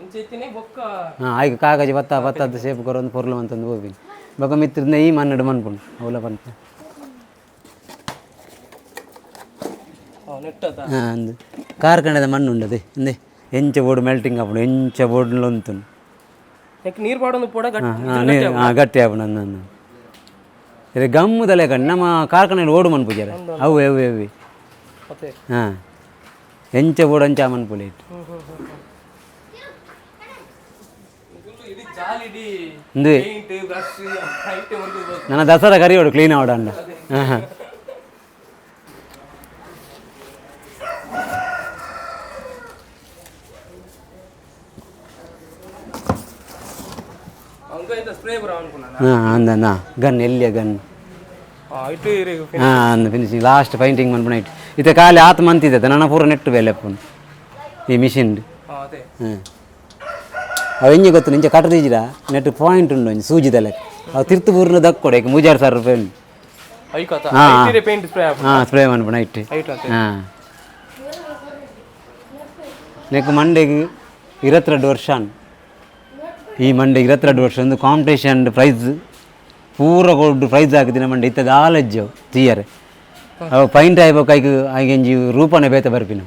Speaker 1: ಇಂಚೆತ್ತಿನೇ ಬೊಕ್ಕ.
Speaker 2: ಹಾಂ, ಆಯ್ಕೆ ಕಾಗಜಿ ಬತ್ತ ಬತ್ತದ್ದು ಸೇಪು ಕೊರೊಂದು ಪೊರ್ಲು ಅಂತಂದು ಹೋಗಿ ಬೊಕ್ಕ ಮಿತ್ರ ಈ ಮನ್ನಡು ಮನ್ಪುಂಡು ಅವಲ ಪಂತ.
Speaker 1: ನೆಟ್ಟತ.
Speaker 2: ಹಾಂ, ಅಂದು ಕಾರ್ಖಾನೆದ ಮಣ್ಣು ಉಂಡದೆ ಅಂದೆ ಎಂಚ ಬೋರ್ಡ್ ಮೆಲ್ಟಿಂಗ್ ಆಪುಂಡು ಎಂಚ ಬೋರ್ಡ್ ಉಂತುಂಡು.
Speaker 1: ನೆಕ್ ನೀರು ಪಾಡೊಂದು ಪೋಡ ಗಟ್ಟಿ.
Speaker 2: ಹಾಂ, ನೀರು ಹಾಂ ಗಟ್ಟಿ ಆಪುಂಡು. ಅಂದ ಅಂದ ಇರೆ ಗಮ್ಮುದಲೆ ಕಣ್ಣು ನಮ್ಮ ಕಾರ್ಖಾನೆ ಓಡು ಮನ್ಪುಜಾರ ಅವು ಅವು ಅವು.
Speaker 1: ಮತ್ತೆ
Speaker 2: ಹಾಂ, ಎಂಚ ಬೋರ್ಡ್ ಅಂಚ ಮನ್ಪುಲಿ ಇಟ್ಟು.
Speaker 1: ಇಡೀ ಜಾಲಿ ಇಡೀ
Speaker 2: ಇಂದುವೆ
Speaker 1: paint brush item
Speaker 2: ನನ್ನ ದಸರಾ ಕರಿಯೋಡು ಕ್ಲೀನ್ ಆವಡ ಅಂಡ. ಹಾಂ ಹಾಂ.
Speaker 1: ಸ್ಪ್ರೇ ಬರ ಅನ್కున్నా.
Speaker 2: ಹಾಂ, ಅಂದ ಗನ್ ಎಲ್ಲಿಯ ಗನ್.
Speaker 1: ಇಟ್ಟು ಇರೆ.
Speaker 2: ಹಾಂ, ಅಂದ finishing last painting ಮನ್ಪುನ ಇಟ್ಟು ಇತ್ತೆ ಖಾಲಿ ಆತ ಮಂತಿದೆ ನನ್ನ ಪೂರ ನೆಟ್ಟು ಬೇಲೆ ಅಪ್ಪುನು ಈ ಮಿಷಿನ್.
Speaker 1: ಅದೇ.
Speaker 2: ಹಾಂ, ಅವು ಎಂಜಿ ಗೊತ್ತು ಇಂಚ ಕಟ್ಟದಿಜ್ಜಿಡ ನೆಟ್ ಪಾಯಿಂಟ್ ಉಂಡು ಒಂಜಿ ಸೂಜಿದ ಲೆಕ್ಕ, ಅವು ತಿರ್ತು ಪೂರ್ಣ ದಕ್ಕೊಡೆ 3000 ರೂಪಾಯಿ ಉಂಟು.
Speaker 1: ಐಕತ.
Speaker 2: ಹಾ.
Speaker 1: ಇಟ್ಟಿರೆ ಪೇಂಟ್ ಸ್ಪ್ರೇ.
Speaker 2: ಹಾಂ, ಸ್ಪ್ರೇ ಮನ್ಪುನ ಇಟ್ಟು.
Speaker 1: ಐಟ್ ಅಂತೆ.
Speaker 2: ಹಾಂ, ನೆಕ್ ಮಂಡೆಗೆ 22 ವರ್ಷ ಅನ್. ಈ ಮಂಡೆಗೆ 22 ವರ್ಷ ಒಂದು ಕಾಂಪಿಟೇಷನ್ ಪ್ರೈಸ್ ಪೂರ ಕೊಡ್ಡು ಪ್ರೈಸ್ ಹಾಕಿದಿನ ಮಂಡೆ ಇತ್ತದ ಆಲಜ್ಜವು ತೀಯರೆ ಅವು ಪೈಂಟ್ ಆಯ್ಬೇಕು ಐಕ್ ಐಗೆಂಜಿ ರೂಪನೆ ಬೇತೆ ಬರ್ಪಿನ.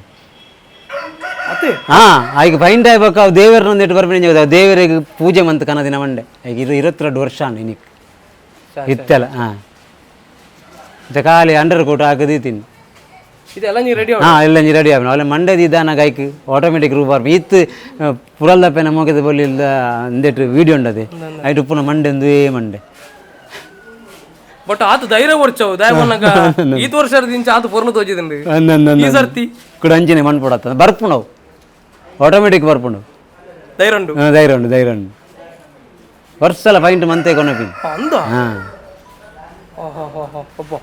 Speaker 1: ಅತ್ತೆ.
Speaker 2: ಹಾಂ, ಐಕ್ ಪೈಂಟ್ ಆಯ್ಬೇಕು ಅವು ದೇವರನ್ನೊಂದಿಟ್ಟು ಬರ್ಪಿನ, ದೇವರಿಗೆ ಪೂಜೆ ಮಂತ್ ಕನದಿನ ಮಂಡೆ. ಈಗ 22 ವರ್ಷ ಅಣ್ಣ ಇನಿಕ್ ಇತ್ತೆಲ್ಲ. ಹಾಂ, ಇತ್ತೆ ಖಾಲಿ ಅಂಡರ್ ಕೋಟ್ ಹಾಕದಿ ತಿನ್ನು.
Speaker 1: ಇದೆಲ್ಲ ನೀ ರೆಡಿ?
Speaker 2: ಹಾಂ, ಎಲ್ಲ ನೀ ರೆಡಿ ಆಗ ಅವಲ್ಲ ಮಂಡ್ಯದ ಇದ್ದಾನ ಐಕ್ ಆಟೋಮೆಟಿಕ್ ರೂಪ ಇತ್ತು. ಪುರಲ್ದಪ್ಪೆನ ಮೋಕೆದ ಬೊಲ್ಲಿಲ್ದ ಅಂದೆಟ್ಟು ವೀಡಿಯೋ ಉಂಡದೆ, ಐಟ್ ಉಪ್ಪುನ ಮಂಡೆ ಒಂದುವೇ ಮಂಡೆ.
Speaker 1: ಬಟ್ ಆತ ಧೈರ್ಯ ವರ್ಷವು ದಯಮನ್ನಗ ಈತ ವರ್ಷ ಆತ ಪೊರ್ಲು ತೋಜಿದಂಡು ಈ ಸರ್ತಿ.
Speaker 2: ಕೂಡ ಅಂಚಿನೆ ಮಣ್ಣು ಪಡತ್ತ ಬರ್ಪುಣವು, ಆಟೋಮೆಟಿಕ್ ಬರ್ಪುಂಡು.
Speaker 1: ಧೈರ್ಯ ಉಂಡು.
Speaker 2: ಹಾಂ, ಧೈರ್ಯ ಉಂಡು, ಧೈರ್ಯ ಉಂಡು. ವರ್ಷಲ ಪೈಂಟ್ ಮಂತೆ ಕೊನಪಿ.
Speaker 1: ಅಂದ.
Speaker 2: ಹಾಂ.
Speaker 1: ಅಬ್ಬ,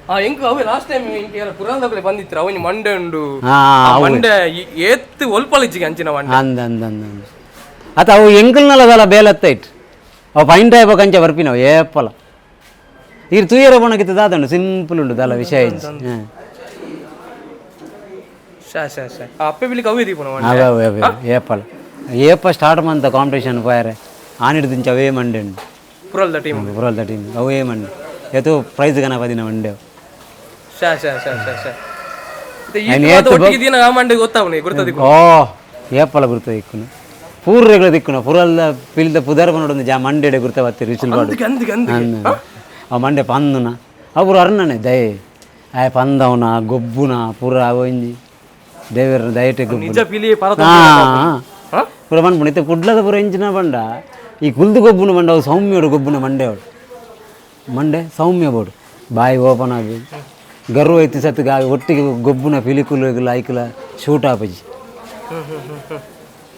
Speaker 1: ಆ ಎಂಕ್ ಅವೆ ಲಾಸ್ಟ್ ಟೈಮ್ ಎಂಕ್ ಏರ ಪುರಾಣದಕಲೆ ಬಂದಿತ್ತು, ಅವನಿ ಮಂಡೆ ಉಂಡು.
Speaker 2: ಹಾಂ.
Speaker 1: ಆ ಮಂಡೆ ಏತ್ ಒಲ್ಪಲಿಜ್ಜಿಗೆ ಅಂಚಿನ ಮಂಡೆ.
Speaker 2: ಅಂದ ಅಂದ ಅಂದ ಅಂದ ಅತ್ತ ಅವು ಎಂಕಲ್ನಲ್ಲದಲ್ಲ ಬೇಲತ್ತೈಟ್ ಅವು ಪೈಂಟ್ ಆಯ್ಬೇಕು ಅಂಚೆ ಬರ್ಪಿನವು ಏಪಲ. ಈರ್ ತೂಯರ ಬಣಕಿತ್ತು ದಾದಂಡು ಸಿಂಪಲ್ ಉಂಡು ದಾಲ ವಿಷಯ ಇಜ್ಜಿ. ಹಾಂ.
Speaker 1: ಶಾ ಶಾ ಶಾ, ಆ ಅಪ್ಪೆ ಬಿಲಿಗೆ ಅವೇ ದೀಪನ ಮಂಡೆ.
Speaker 2: ಅವೆ ಅವೆ ಅವೆ, ಏಪಲ ಏಪ ಸ್ಟಾರ್ಟ್ ಮಂತ ಕಾಂಪಿಟೇಷನ್ ಪೋಯರೆ ಆನಿಡ್ದಿಂಚ ಅವೇ ಮಂಡೆ ಉಂಡು.
Speaker 1: ಪುರಲ್ದ ಟೀಮ್.
Speaker 2: ಪುರಲ್ದ ಟೀಮ್ ಅವೇ ಮಂಡೆ, ಏತೋ ಪ್ರೈಸ್ ಗಣಪದಿನ ಮಂಡೆ.
Speaker 1: ಶಾ ಶಾ ಶಾ ಶಾ ಶಾ.
Speaker 2: ಐನ್ ಏತ್
Speaker 1: ಒಟ್ಟಿಗೆ ದಿನ ಆ ಮಂಡೆ ಗೊತ್ತಾವನೆ ಗುರ್ತದಿ.
Speaker 2: ಓ, ಏಪಲ ಗುರ್ತದ ಇಕ್ಕುನು ಪೂರ್ರೆಗಳ ದಿಕ್ಕುನ ಪುರಲ್ದ ಪಿಲ್ದ ಪುದರ್ ಬನ್ನೊಡೊಂದು ಜಾ ಮಂಡೆಡೆ ಗುರ್ತ ಬತ್ತಿ ರಿಚಿಲ್ ಬಾಡು.
Speaker 1: ಅಂದಿಗೆ ಅಂದಿಗೆ ಅಂದಿಗೆ.
Speaker 2: ಆ ಮಂಡೆ ಪಂದುನ ಅವು ಅರ್ಣನೆ ದಯೆ ಆಯ್ ಪಂದವನ ಗೊಬ್ಬುನ ಪೂರ ಒಂಜಿ ದೇವರ ದಯಟೆ ಗೊಬ್ಬು.
Speaker 1: ನಿಜ ಪಿಲಿ ಪರತ.
Speaker 2: ಹಾಂ, ಪೂರ ಪನ್ಪುಂಡು. ಇತ್ತೆ ಕುಡ್ಲದ ಪೂರ ಎಂಚಿನ ಬಂಡ ಈ ಕುಲ್ದು ಗೊಬ್ಬುನ ಬಂಡ ಅವು ಸೌಮ್ಯೋಡು ಗೊಬ್ಬುನ ಮಂಡೆ ಅವಳು ಮಂಡೆ ಸೌಮ್ಯ ಬೋಡು ಬಾಯಿ ಓಪನ್ ಆಗಿ ಗರ್ವ ಐತಿ ಸತ್ತಿಗೆ ಒಟ್ಟಿಗೆ ಗೊಬ್ಬುನ ಪಿಲಿಕುಲು ಐಕುಲ ಶೂಟ್ ಆಪಜಿ.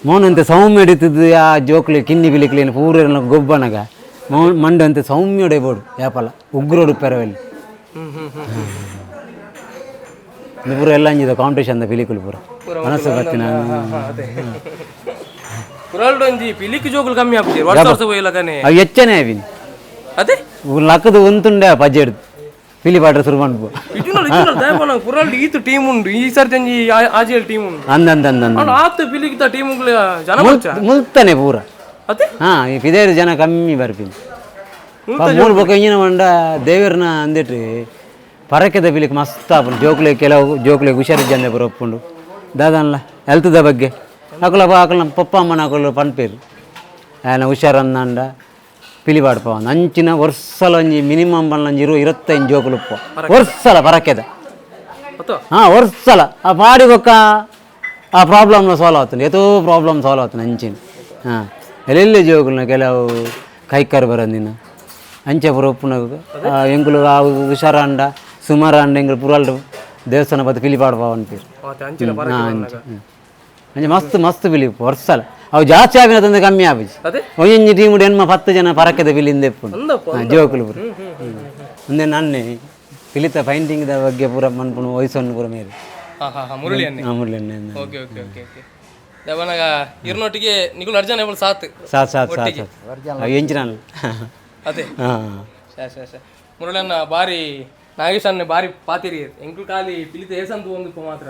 Speaker 2: ಮೌನಂತೆ ಸೌಮ್ಯ ಹಿಡಿತಿದ್ದು ಆ ಜೋಕ್ಲಿ ಕಿನ್ನಿ ಪಿಲಿಕ್ಲೇನು ಪೂರ ಗೊಬ್ಬನಗ ಮಂಡೆ ಅಂತೆ ಸೌಮ್ಯೋಡೆ ಬೋಡು ಯಾಪಲ ಉಗ್ರೋಡು ಪೆರವಲ್ಲಿ.
Speaker 1: ಹ್ಮ್ ಹ್ಮ್ ಹ್ಮ್
Speaker 2: ಇದು ಪೂರ ಎಲ್ಲ ಅಂಜಿದ ಕಾಂಪಿಟೇಷನ್ ಪಿಲಿಕುಲು ಪೂರ ಮನಸ್ಸು ಬತ್ತಿನ.
Speaker 1: ಪುರಲ್ಡೊಂಜಿ ಪಿಲಿಕ್ ಜೋಕುಲು ಕಮ್ಮಿ ಆಪುಜಿ ವರ್ಷ ವರ್ಷ ಪೋಯಿಲಕನೆ.
Speaker 2: ಅವು ಹೆಚ್ಚನೆ ಅವಿನ್.
Speaker 1: ಅದೇ.
Speaker 2: ಲಕ್ಕದು ಒಂತುಂಡೆ ಪಜ್ಜೆಡ್ದು ಪಿಲಿ ಪಾಟ್ರೆ ಶುರು ಮನ್ಪು.
Speaker 1: ಇಜುನಲ್ ಇಜುನಲ್ ದಯಪನ ಪುರಲ್ಡ್ ಈತ್ ಟೀಮ್ ಉಂಡು, ಈ ಸರ್ತಿ ಒಂಜಿ ಆಜಿಎಲ್ ಟೀಮ್ ಉಂಡು.
Speaker 2: ಅಂದ ಅಂದ ಅಂದ ಅಂದ.
Speaker 1: ಅವ್ನು ಆತ್ ಪಿಲಿಕ್ತ ಟೀಮ್ ಜನ ಬಚ್ಚ.
Speaker 2: ಮುಲ್ತಾನೆ ಪೂರ.
Speaker 1: ಅದೇ.
Speaker 2: ಹಾಂ, ಈ ಪಿದೇರು ಜನ ಕಮ್ಮಿ ಬರ್ಪಿನಿ ಮೂರು ಬೊಕ್ಕ ಇಂಜಿನ ಮಂಡ ದೇವರನ್ನ ಅಂದಿಟ್ರಿ ಪರಕೆದ ಬಿಲಿಕ್ ಮಸ್ತ್ ಆಪುಂಡು ಜೋಕ್ಲೆ. ಕೆಲವು ಜೋಕ್ಲೆ ಹುಷಾರಿಜ್ಜಂದೆ ಪೂರ ಒಪ್ಪುಂಡು ದಾದನ್ಲ ಹೆಲ್ತ್ದ ಬಗ್ಗೆ ಅಕುಲ ಅಕುಲ ಪಪ್ಪ ಅಮ್ಮನ ಅಕುಲು ಪನ್ಪೇರು ಆಯನ ಹುಷಾರನ್ನಂಡ ಪಿಲಿ ಪಾಡ್ಪ. ಅಂಚಿನ ವರ್ಷಲ ಒಂಜಿ ಮಿನಿಮಮ್ ಪನ್ಲಂಜಿ 25 ಜೋಕುಲು ಉಪ್ಪ ವರ್ಷಲ ಪರಕೆದ.
Speaker 1: ಅತ್ತ.
Speaker 2: ಹಾಂ, ವರ್ಷಲ ಆ ಪಾಡಿ ಬೊಕ್ಕ ಆ ಪ್ರಾಬ್ಲಮ್ನ ಸಾಲ್ವ್ ಆತುಂಡು, ಏತೋ ಪ್ರಾಬ್ಲಮ್ ಸಾಲ್ವ್ ಆತುಂಡು ಅಂಚಿನ. ಹಾಂ, ಎಲ್ಲೆಲ್ಲಿ ಜೋಕುಲ್ನ ಕೆಲವು ಕೈಕಾರ್ ಬರಂದಿನ ಅಂಚೆ ಪೂರ ಉಪ್ಪುನ ಎಂಕುಲು ಆ ಹುಷಾರಾಂಡ ಸುಮಾರಾಂಡ ಎಂಕುಲು ಪುರಾಲ್ಡು ದೇವಸ್ಥಾನ ಬತ್ತು ಪಿಲಿ ಪಾಡ್ಪ ಅನ್ಪೇರು.
Speaker 1: ಅತ್ತೆ ಅಂಚಿನ ಪರಕೆ ಬಂದಾಗ.
Speaker 2: ಅಂಚೆ ಮಸ್ತ್ ಮಸ್ತ್ ಪಿಲಿ ವರ್ಷಲ ಅವು ಜಾಸ್ತಿ ಆಪಿನ ತಂದೆ ಕಮ್ಮಿ ಆಪಿಜಿ.
Speaker 1: ಅದೇ.
Speaker 2: ಒಂಜೊಂಜಿ ಟೀಮ್ ಎನ್ಮ 10 ಜನ ಪರಕೆದ ಪಿಲಿಂದ ಎಪ್ಪುಂಡು.
Speaker 1: ಅಂದಪ್ಪ.
Speaker 2: ಜೋಕುಲು ಪೂರ ಒಂದೇ ನನ್ನೆ ಪಿಲಿತ ಪೈಂಟಿಂಗ್ದ ಬಗ್ಗೆ ಪೂರ ಮನ್ಪುನು ವಯಸ್ಸನ್ನು ಪೂರ ಮೇರೆ.
Speaker 1: ಹಾ ಹಾ ಹಾ, ಮುರಳಿ ಅನ್ನೆ.
Speaker 2: ಆ, Murali ಅನ್ನೆ.
Speaker 1: Okay okay okay okay, ದವನಾಗ ಇರ್ನೊಟ್ಟಿಗೆ ನಿಕುಲು ಅರ್ಜನ ಎವಳು ಸಾತ್.
Speaker 2: ಸಾತ್ ಸಾತ್ ಸಾತ್ ಸಾತ್ ಅವು ಎಂಚಿನ.
Speaker 1: ಅದೇ.
Speaker 2: ಹಾಂ.
Speaker 1: ಶಾ ಶಾ ಶಾ, ಮುರಳನ್ನ ಬಾರಿ ನಾಗೇಶ್ ಅನ್ನ ಬಾರಿ ಪಾತಿರಿ. ಎಂಕುಲು ಖಾಲಿ ಪಿಲಿತ ಏಸಂತು ಒಂದು ಮಾತ್ರ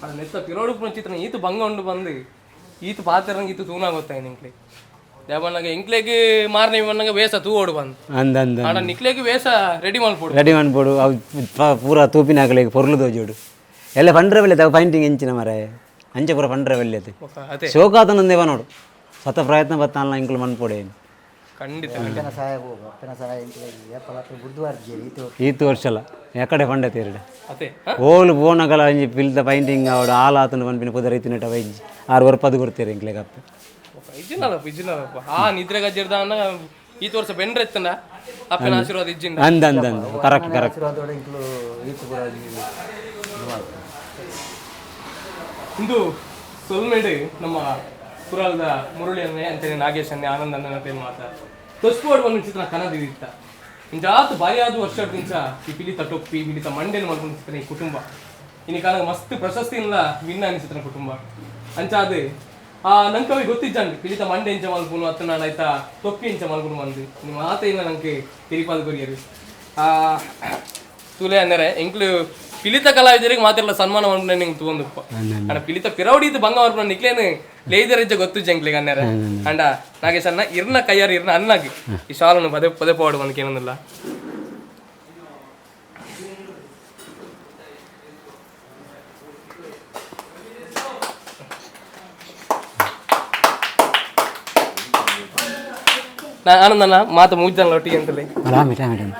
Speaker 1: ಅದು ನೆತ್ತ ಪಿರೋಡು ಚಿತ್ರ ಈತ ಬಂಗ ಉಂಡು ಬಂದು ಈತ ಪಾತಿರಂಗೆ ಈತ ತೂನ ಗೊತ್ತಾಯ್ತು ಎಂಕ್ಲೆ. ದೇವಣ್ಣಗ ಎಂಕ್ಲೆಗ್ ಮಾರನೇ ಬಣ್ಣಗ ವೇಷ ತೂ ಓಡು ಬಂದು.
Speaker 2: ಅಂದ ಅಂದ.
Speaker 1: ಆಡ ನಿಕ್ಲೆಗ್ ವೇಷ ರೆಡಿ ಮಲ್ಪೊಡು.
Speaker 2: ರೆಡಿ ಮನ್ಪೊಡು. ಅವು ಪೂರ ತೂಪಿನ ಹಾಕಲಿಕ್ಕೆ ಪೊರ್ಲು ತೋಜೋಡು ಎಲ್ಲ ಪಂಡ್ರೆ ಬೆಲೆ ಅವು ಪೈಂಟಿಂಗ್ ಎಂಚಿನ ಮರ ಅಂಚೆ ಪೂರ ಪಂಡ್ರೆ ಬೆಲೆ
Speaker 1: ಅದೇ.
Speaker 2: ಶೋಕಾತನಂದೇವ ನೋಡು ಸತ ಪ್ರಯತ್ನ ಬತ್ತಾನಲ್ಲ ಇಂಕುಲು ಮನ್ಪೊಡೆ.
Speaker 1: ಖಂಡಿತ.
Speaker 3: ಅಪ್ಪನ ಸಹಾಯ ಹೋಗು, ಅಪ್ಪನ ಸಹಾಯ ಈತು.
Speaker 2: ಈತು ವರ್ಷಲ ಎಕಡೆ ಪಂಡೆ ತೀರಡೆ.
Speaker 1: ಅದೇ.
Speaker 2: ಓಲು ಪೋನಗಲ ಅಂಜಿ ಪಿಲ್ದ ಪೈಂಟಿಂಗ್ ಆವಡು ಆಲ ಆತನ ಪನ್ಪಿನ ಪುದರ್ ಇತ್ತಿನಟ ವೈಜ್ ಆರು ವರ್ಪದು ಕೊಡ್ತೀರಿ ಇಂಕ್ಲೆಗ್ ಅಪ್ಪೆ.
Speaker 1: ಇಜ್ಜಿನಲ್ಲಪ್ಪ ಇಜ್ಜಿನಲ್ಲಪ್ಪ, ಆ ನಿದ್ರೆ ಗಜ್ಜಿರ್ದ ಅನ್ನ ಈತ ವರ್ಷ ಬೆಂಡ್ರೆ ಎತ್ತನ ಅಪ್ಪನ ಆಶೀರ್ವಾದ ಇಜ್ಜಿಂದ.
Speaker 2: ಅಂದ ಅಂದ ಅಂದ, ಕರೆಕ್ಟ್ ಕರೆಕ್ಟ್.
Speaker 3: ಆಶೀರ್ವಾದೋಡ ಇಂಕ್ಲು ಈತು ಪೂರ ಇದು ಮಾಡ್ತಾರೆ.
Speaker 1: ಇಂದು ಸೊಲ್ಮೇಡು ನಮ್ಮ ಪುರಾಲ್ದ ಮುರಳಿ ಅನ್ನೆ ಅಂತಾನೆ ನಾಗೇಶ್ ಅನ್ನೆ ಆನಂದ್ ಅನ್ನ ಮಾತ ತೊಸ್ಕೋಡ್ ಬಂದು ಚಿತ್ರ ಕನದಿತ್ತ ಇಂಜಾತ್ ಬಾರಿಯಾದ ವರ್ಷ ನಿಂಚ ಈ ಪಿಲಿತ ಟೊಪ್ಪಿ ಪಿಲಿತ ಮಂಡೆನ ಮಲ್ಕೊಂಡು ಚಿತ್ರ ಈ ಕುಟುಂಬ ಇನಿ ಕಾಲ ಮಸ್ತ್ ಪ್ರಶಸ್ತಿ ಇಲ್ಲ ವಿನ್ನ ಅನಿಸಿತ್ರ ಕುಟುಂಬ ಅಂಚಾದ ಆ ನಂಗೆ ಅವಿ ಗೊತ್ತಿಜ್ಜಂడి ಪಿಲಿತ ಮಂಡೆ ಎಂಚ ಮಲ್ಪುನು ಅತ್ತ ನಾನು ಆಯ್ತಾ ತೊಪ್ಪಿ ಎಂಚ ಮಲ್ಪುನು ಬಂದು ನಿಮ್ಮ ಆತ ಇಲ್ಲ ನಂಗೆ ತಿರಿಪಾದ ಕೊರಿಯರು ಆ ತೂಲೆ ಅನ್ನರೆ ಎಂಕ್ಲು ಪಿಲಿತ ಕಲಾವಿದರಿಗೆ ಮಾತಿರಲ್ಲ ಸನ್ಮಾನ ಮಾಡ್ಕೊಂಡು ನಿಂಗೆ ತೂಂದುಪ್ಪ ಅಣ್ಣ ಪಿಲಿತ ಪಿರವಡಿ ಇದು ಬಂಗ ಮಾಡ್ಕೊಂಡು ನಿಕ್ಲೇನು ಲೇದರ್ ಗೊತ್ತು ಜಂಕ್ಲಿಗೆ ಅನ್ನಾರ. ಅಂಡ ನಾಗೇಶ್ ಅಣ್ಣ ಇರ್ನ ಕೈಯಾರ ಇರ್ನ ಅನ್ನಾಗಿ ಈ ಶಾಲನ್ನು ಪದೇ ಪದೇ ಪೋಡು ಬಂದಕ್ಕೆ ಏನೊಂದಿಲ್ಲ. ಆನಂದಣ್ಣ ಮಾತು ಮುಗಿದಲ್ಲ ಒಟ್ಟಿಗೆ ಅಂತಲೇ.
Speaker 2: ಆರಾಮಿಟ ಮೇಡಮ್.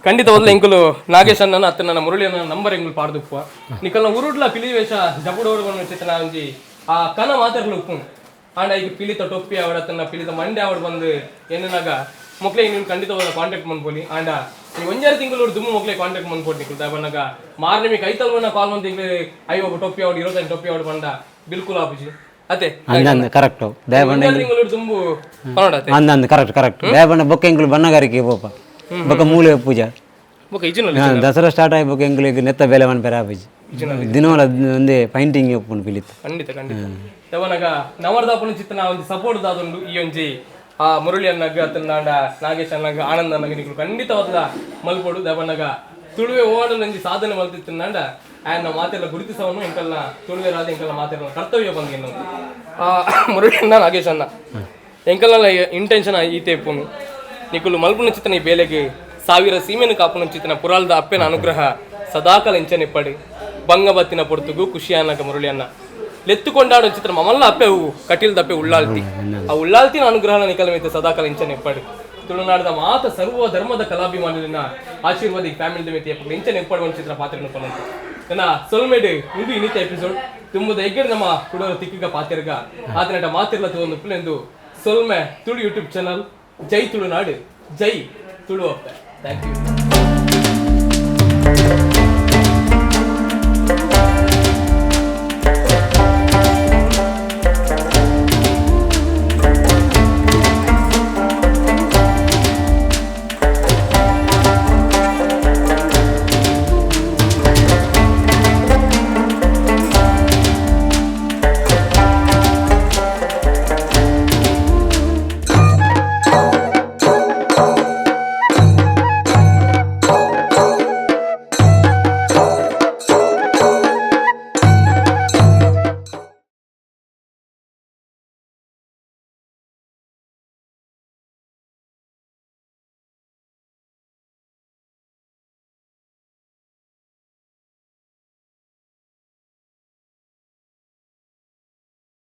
Speaker 1: ಖಂಡಿತ ಮೊದಲು ಎಂಕುಲು ನಾಗೇಶ್ ಅಣ್ಣನ ಅತ್ತ ನನ್ನ ಮುರಳಿ ಅಣ್ಣನ ನಂಬರ್ ಎಂಕುಲು ಪಾಡ್ದುಪ್ಪ. ನಿಕಲ್ನ ಉರುಡ್ಲ ಪಿಲಿ ವೇಷ ಜಬುಡೋಡು ಬಂದು ಚಿತ್ತನ ಒಂಜಿ ಆ ಕನ ಮಾತಾಡ್ಲು ಉಪ್ಪು. ಆಂಡ ಈಗ ಪಿಲಿತ ಟೊಪ್ಪಿ ಅವಡ ತನ್ನ ಪಿಲಿತ ಮಂಡೆ ಅವಡ್ ಬಂದು ಎನ್ನನಾಗ ಮೊಕ್ಲೆ ನೀನು ಖಂಡಿತ ಕಾಂಟ್ಯಾಕ್ಟ್ ಮನ್ಪೊಲಿ. ಆಂಡ ನೀವು ಒಂಜಾರು ತಿಂಗಳು ದುಮ್ಮು ಮೊಕ್ಲೆ ಕಾಂಟ್ಯಾಕ್ಟ್ ಮನ್ಪೊಡು ನಿಕುಲು ದಾಬನಾಗ ಮಾರ್ನಿಮಿ ಕೈತಲ್ವನ ಕಾಲ್ ಬಂದು ತಿಂಗಳು ಐವ ಟೊಪ್ಪಿ ಅವಡ್ ಇರೋದನ್ನ ಟೊಪ್ಪಿ ಅವಡ್ ಬಂಡ ಬಿಲ್ಕುಲ್ ಆಪುಜಿ ಅತೆ.
Speaker 2: ಅಂದ ಅಂದ ಕರೆಕ್ಟ್ ದಯಪಂಡ.
Speaker 1: ಒಂಜಾರು ತಿಂಗಳು ದುಂಬು ಪನೋಡ ಅತೆ.
Speaker 2: ಅಂದ ಅಂದ ಕರೆಕ್ಟ್ ಕರೆಕ್ಟ್. ದಯಪಂಡ ಬೊಕ್ಕ ಎಂಕುಲು ಬಣ್ಣಗಾರಿಕೆ ಪೋಪ ಬೊಕ್ಕ ಮೂಲೆ ಪೂಜಾ.
Speaker 1: ಬೊಕ ಇಜಿನಲ್ಲಿ.
Speaker 2: ದಸರಾ ಸ್ಟಾರ್ಟ್ ಆಗಿ ಬೊಕ್ಕ ಎಂಕುಲು ನೆತ್ತ ಬೇಲೆ ಮನ್ಪೆರೆ ಆಪುಜಿ ದಿನವಲ ಒಂದೇ ಪೈಂಟಿಂಗ್ ಉಪ್ಪುಂಡು ಪಿಲಿತ.
Speaker 1: ಖಂಡಿತ ಖಂಡಿತ. ಯಾವನಾಗ ನವರ್ದಾಪನ ಚಿತ್ತನ ಒಂಜಿ ಸಪೋರ್ಟ್ ದಾದುಂಡು ಈ ಒಂಜಿ ಆ ಮುರಳಿ ಅಣ್ಣಗ್ ಅತ್ತಂದಾಂಡ ನಾಗೇಶ್ ಅಣ್ಣಗ್ ಆನಂದ್ ಅಣ್ಣಗ್ ನಿಕುಲು ಖಂಡಿತವಾದ ಮಲ್ಪೊಡು. ದವನಗ ತುಳುವೆ ಓಡಲ್ ಒಂಜಿ ಸಾಧನೆ ಮಲ್ತಿತ್ತಂದಾಂಡ ಆಯನ ಮಾತೆಲ್ಲ ಗುರುತಿಸವನ್ನು ಎಂಕಲ್ನ ತುಳುವೆ ರಾಜ ಎಂಕಲ್ನ ಮಾತೆಲ್ಲ ಕರ್ತವ್ಯ ಬಂದು ಎನ್ನುವುದು. ಆ ಮುರಳಿ ಅಣ್ಣ ನಾಗೇಶ್ ಅಣ್ಣ ಎಂಕಲ್ನ ಇಂಟೆನ್ಷನ್ ಈತೆ ಇಪ್ಪುನು. ನಿಕುಲು ಮಲ್ಪುನ ಚಿತ್ತನ ಈ ಬೇಲೆಗೆ ಸಾವಿರ ಸೀಮೆನು ಕಾಪುನ ಚಿತ್ತನ ಪುರಾಲ್ದ ಅಪ್ಪೆನ ಅನುಗ್ರಹ ಸದಾಕಾಲ ಇಂಚನಿಪ್ಪಡಿ. ಬಂಗಬತ್ತಿನ ಪೊರ್ತುಗು ಖುಷಿಯಾನಗ ಮುರಳಿ ಅಣ್ಣ ಲೆತ್ತುಕೊಂಡಾಡೋ ಚಿತ್ರ ಮಮಲ್ಲ ಅಪ್ಪೆ ಅವು ಕಟೀಲ್ ದಪ್ಪೆ ಉಳ್ಳಾಲ್ತಿ ಆ ಉಳ್ಳಾಲ್ತಿನ ಅನುಗ್ರಹ ನಿಕಲ ಮಿತ್ತ ಸದಾಕಾಲ ಇಂಚನೆ ಎಪ್ಪಡು. ತುಳುನಾಡದ ಮಾತ ಸರ್ವ ಧರ್ಮದ ಕಲಾಭಿಮಾನಿನ ಆಶೀರ್ವಾದ ಈ ಫ್ಯಾಮಿಲಿ ಮಿತಿ ಎಪ್ಪಡು ಇಂಚನೆ ಎಪ್ಪಡು ಒಂದು ಚಿತ್ರ ಪಾತ್ರ ಪನ್ನಂತ ನನ್ನ ಸೊಲ್ಮೇಡು. ಇಂದು ಇನ್ನಿತ ಎಪಿಸೋಡ್ ತುಂಬದ ಎಗ್ಗಡೆ ನಮ್ಮ ಕುಡೋರ ತಿಕ್ಕಿಗ ಪಾತಿರ್ಗ ಆತನಟ ಮಾತಿರ್ಲ ತುವೊಂದು ಎಂದು ಸೊಲ್ಮೆ. Tulu YouTube channel. ಜೈ ತುಳುನಾಡು, ಜೈ ತುಳು ಅಪ್ಪೆ. Thank you.